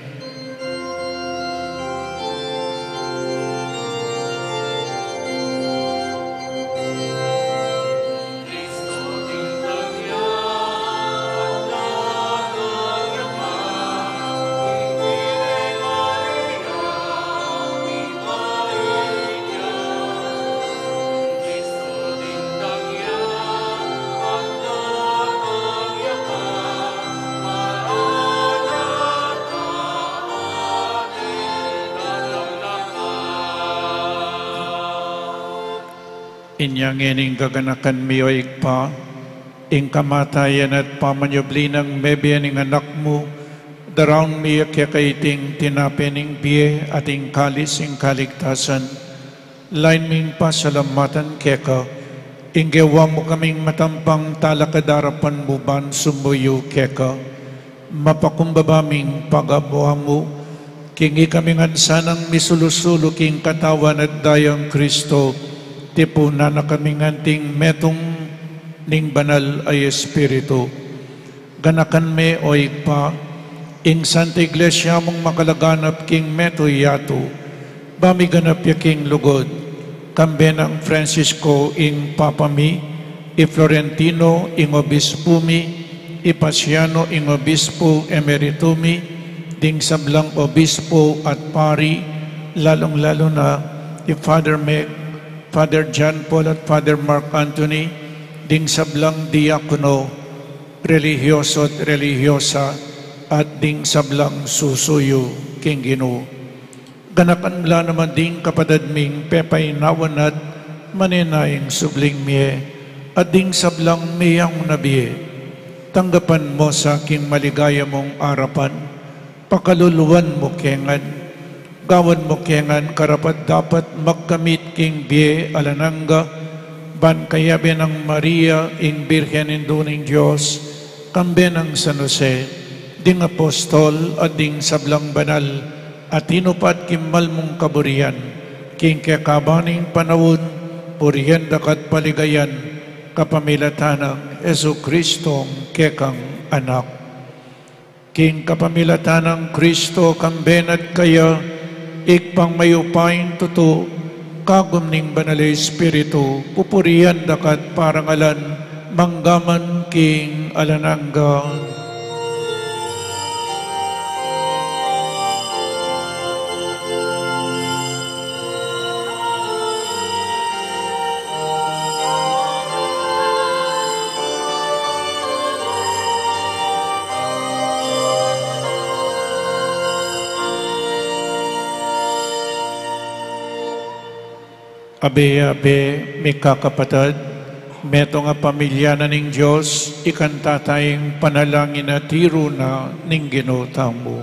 Inya ngeni gaganakan mi, o Ibpa, ing kamatayan at pamanyubli nang mebie ning Anak mu, daraun mi keka iting tinape ning bie at ing kalis ning kaligtasan. Lain ming pasalamatan keka, ing gewa mu kaming matampang talakad king arapan mu ban sumuyu keka. Mapakumbaba ming pagamuan mu, king ikami ngan sanang misulu-sulu king katawan at dayang Kristo, tipunan na kaming anting metung ning Banal a Espiritu. Ganakan me, o Ibpa, ing Santa Iglesia mung makalaganap king metung yatu, ba miganap ya king lugud, kambe nang Francisco ing Papa mi, i Florentino ing Obispo mi, i Paciano ing Obispo Emerito mi, ding sablang Obispo at Pari, lalung-lalu na i Father Meg, Father John Paul at Father Mark Anthony, ding sablang diakono, relihiyoso at relihiyosa, at ding sablang susuyu king Ginu. Ganakan mu la naman ding kapatad ming pepainawan at manenaya ing subling mie, at ding sablang miyang na bie. Tanggapan mu sa king maligaya mung arapan, pakaluluan mu ke ngan, gawan mu ke ngan karapat-dapat magkamit king bie alang angga, ban kayabe nang Maria, ing Birhen Indu ning Dios, kambe nang San Jose, ding apostol at ding sablang banal a tinupad king mal mung kaburian, king kekaban ning panaun, purian da ka at paligayan, kapamilatan nang Jesucristo, kekang Anak. King kapamilatan nang Kristo, kambe na at kaya, Ibpang mayupayang tutu, kagum ning Banal a Espiritu, pupurian da ka at parangalan, mangga man king alang angga. Abe, abe, mikakapatad, metung a pamilya na ning Dios, ikanta taya ing panalangin a tiru na ning Ginu tamu.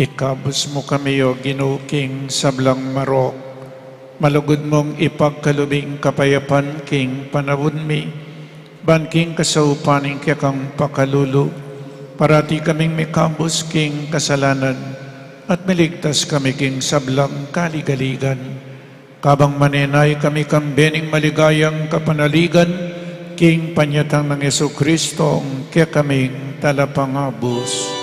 Ikabus mu kami, O Ginu, king sablang marok. Malugud mung ipagkalub ing kapayapan king panaun mi, ban king kasaupan ning kekang pakalulu, parati kaming mikabus king kasalanan, at miligtas kami king sablang kaligaligan. Kabang manenaya kami kambe ning maligayang kapanaligan, king panyatang nang Jesucristo, kekaming Talapangabus.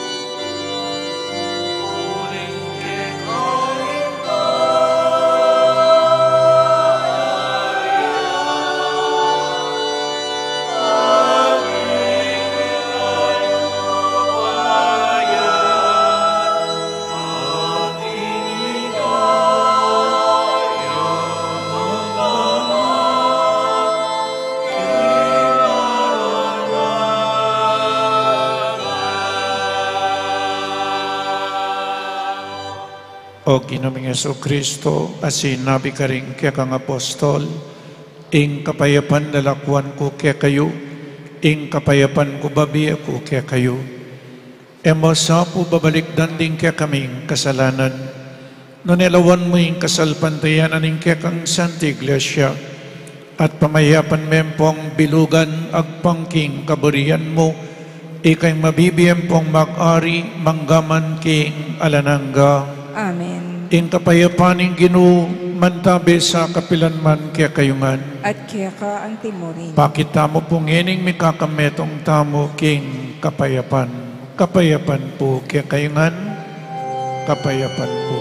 O Ginu ming Jesucristo, a sinabi karing kekang apostol, ing kapayapan lalakuan ku kekayu, ing kapayapan ku bibie ku kekayu. E mu sa pu babalikdan ding kekaming kasalanan, nune lawan mu ing kasalpantayanan ning kekang Santa Iglesia, at pamayapan me pung bilugan agpang king kaburian mu, ika ing mabibie ampong mag-ari mangga man king alang angga. Amen. Ing kapayapan ning Ginu mantabe sa kapilan man kekayu ngan. At keka anti mu rin. Pakit tamu pu ngening mikakametung tamu king kapayapan. Kapayapan pu kekayu ngan. Kapayapan pu.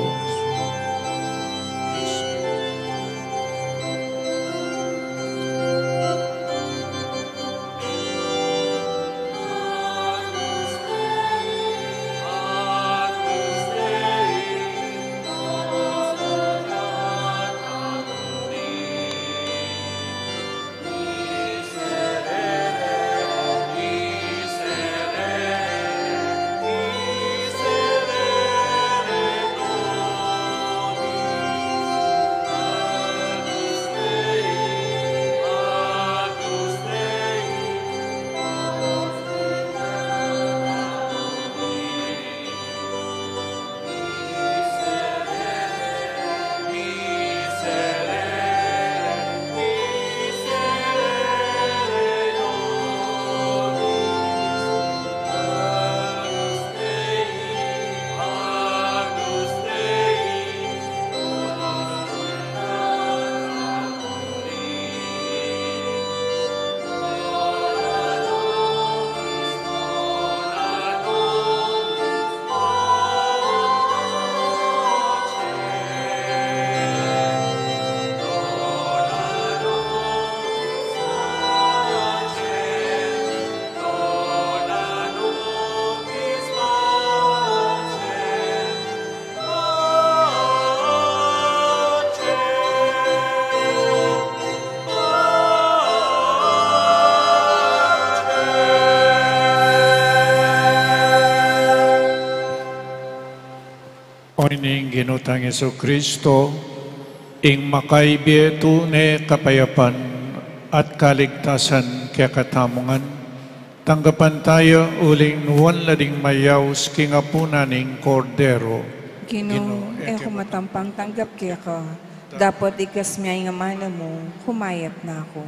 Ginu tang Jesucristo, ing makaibie tune kapayapan at kaligtasan kekatamu ngan, tanggapan taya uling nuan la ding mayaus king apunan ning Kordero. Ginu, e ku matampang tanggap keka, dapot ikes mu ing amanu mu, kumayap na ku.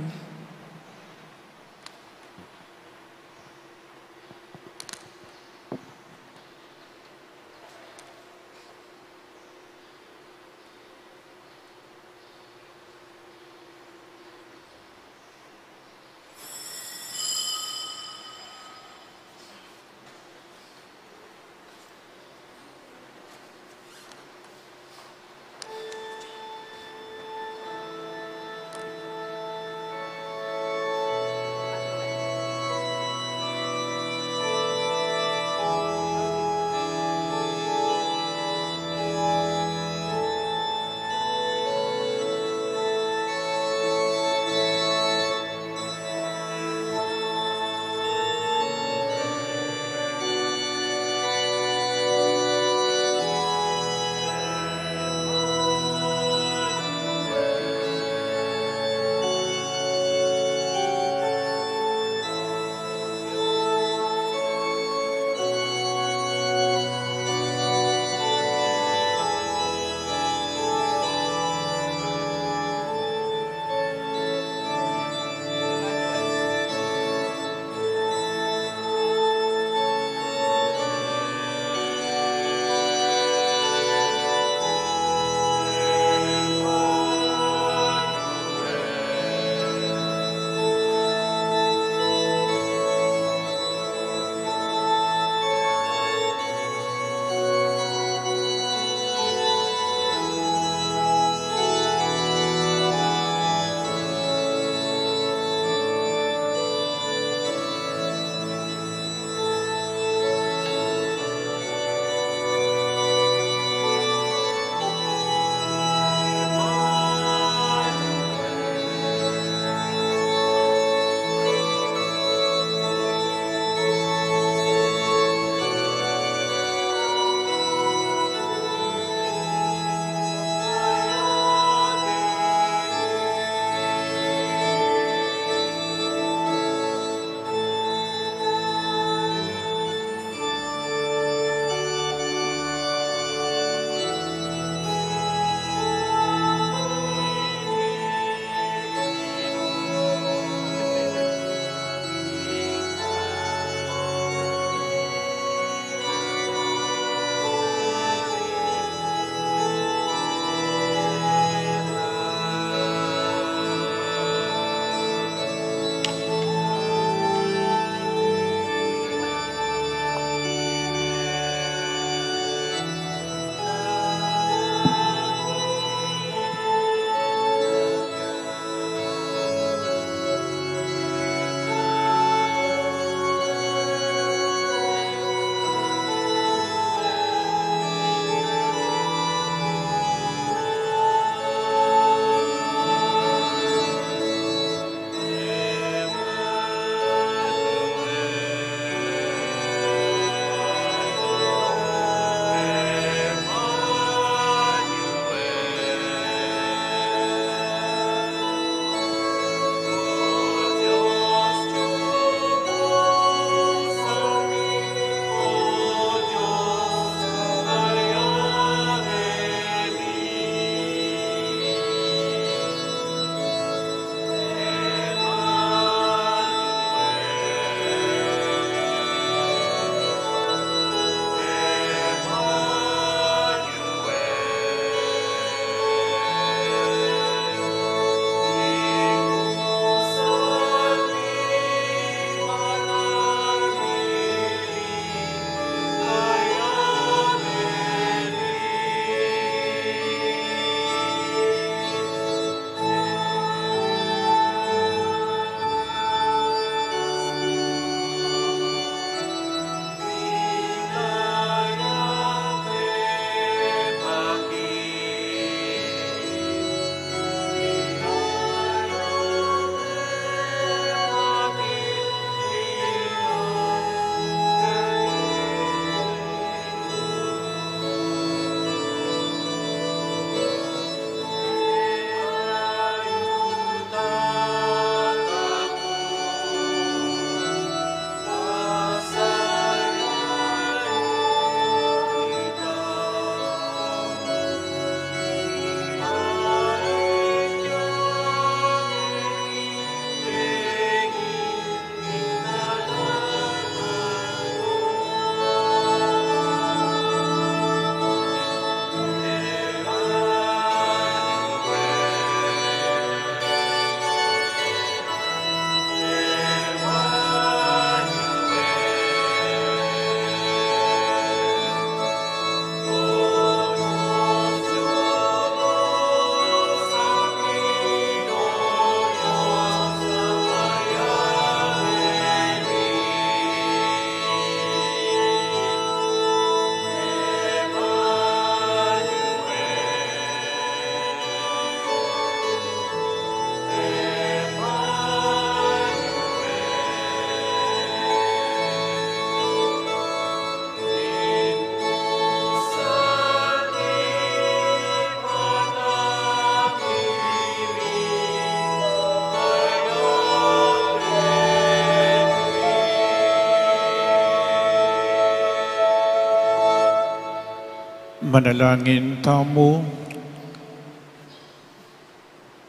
Manalangin tamu.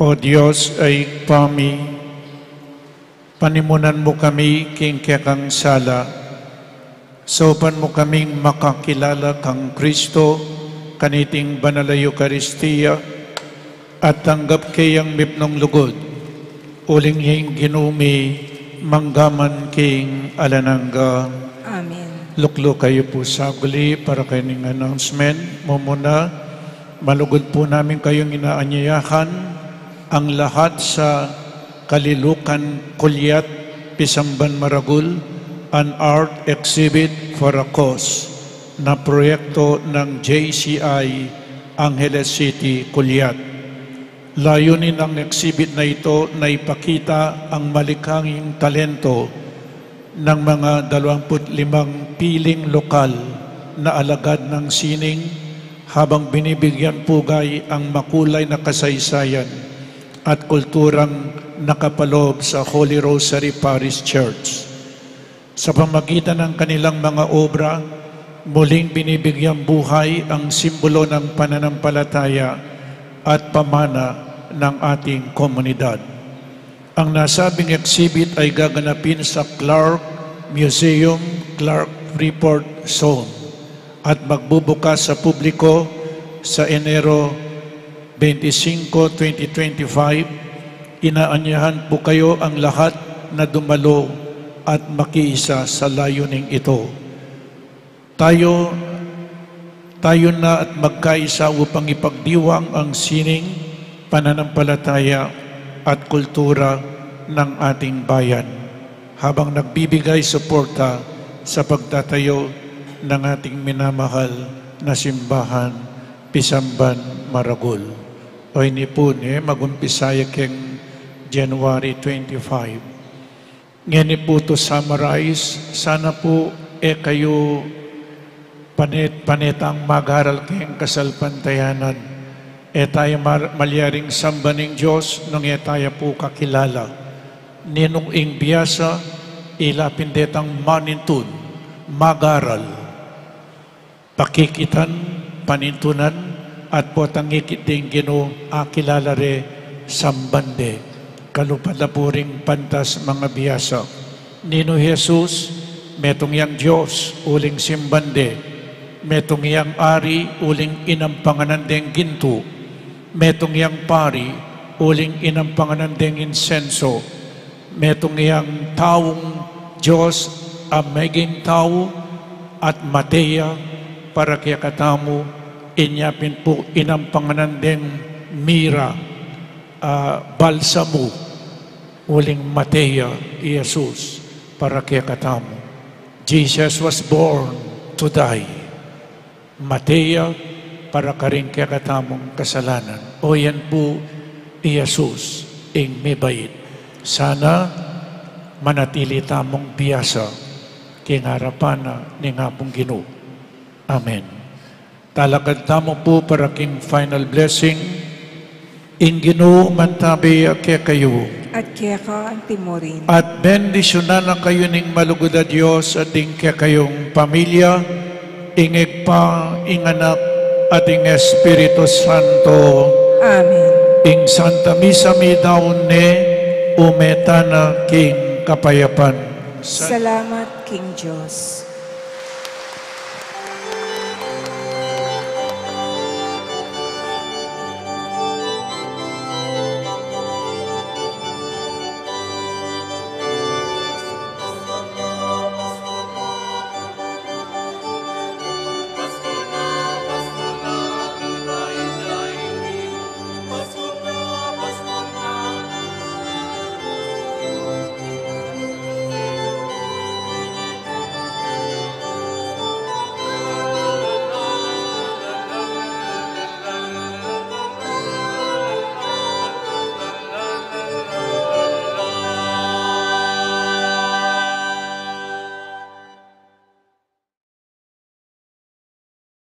O Dios a Ibpa mi, panimunan mu kami king kekang sala, saupan mu kaming makakilala kang Kristo kaniting banal a Eukaristia, at tanggap ke yang mipnung lugud, uling ing Ginu mi mangga man king alang angga. Amen. Lukluk kayu pu saglit para kaniting announcement. Mumuna, malugud pu naming kayung inaanyayahan ang lahat sa Kalilukan Kulyat Pisamban Maragul, an art exhibit for a cause na proyekto ng J C I Angeles City, Kulyat. Layunin ng exhibit na ito na ipakita ang malikhang talento ng mga dalawampu't limang piling lokal na alagad ng sining, habang binibigyan pugay ang makulay na kasaysayan at kulturang nakapaloob sa Holy Rosary Parish Church. Sa pamagitan ng kanilang mga obra, muling binibigyang buhay ang simbolo ng pananampalataya at pamana ng ating komunidad. Ang nasabing exhibit ay gaganapin sa Clark Museum, Clark Freeport Zone, at magbubukas sa publiko sa Enero twenty-five, twenty twenty-five. Inaanyahan po kayo ang lahat na dumalo at makiisa sa layuning ito. Tayo, tayo na at magkaisa upang ipagdiwang ang sining, pananampalataya at kultura ng ating bayan, habang nagbibigay suporta sa pagtatayo ng ating minamahal na simbahan, Pisamban Maragul. O ini pu, ne, magumpisa ya keng January twenty-five. Ngeni pu, to summarize, sana pu e kayu panet-, panetang magaral keng kasalpantayanan. E taya mar-, malyaring samban ing Dios nung e taya pu kakilala. Ninung ing biasa, ila pin detang manintun, magaral, pakikitan, panintunan, at potang ikit ding Ginu, akilala re, samban de. Kalupa la pu ring pantas mangabiasa. Ninu i Jesus? Metung yang Dios, uling simban de. Metung yang ari, uling inampanganan deng gintu. Metung yang pari, uling inampanganan deng insenso. Metung yang taung Dios a meging tau at mate ya para kekatamu, inya pin pu inampanganan deng mira, a, balsamu, uling mate ya i Jesus para kekatamu. Jesus was born to die. Mate ya para karing kekatamung kasalanan. O yan pu i Jesus, ing mibait. Sana manatili tamung biasa king arapan na ning Apung Ginu. Amen. Talakad tamu pu para king final blessing. Ing Ginu mantabi ya kekayu. At keka antimurin. At bendisyunan na kayu ning malugud a Dios at ding kekayung pamilya, ing Ibpa, ing Anak, at ing Espiritu Santo. Amen. Ing Santa Misa midaun ne, ume tana king kapayapan. Salamat king Dios.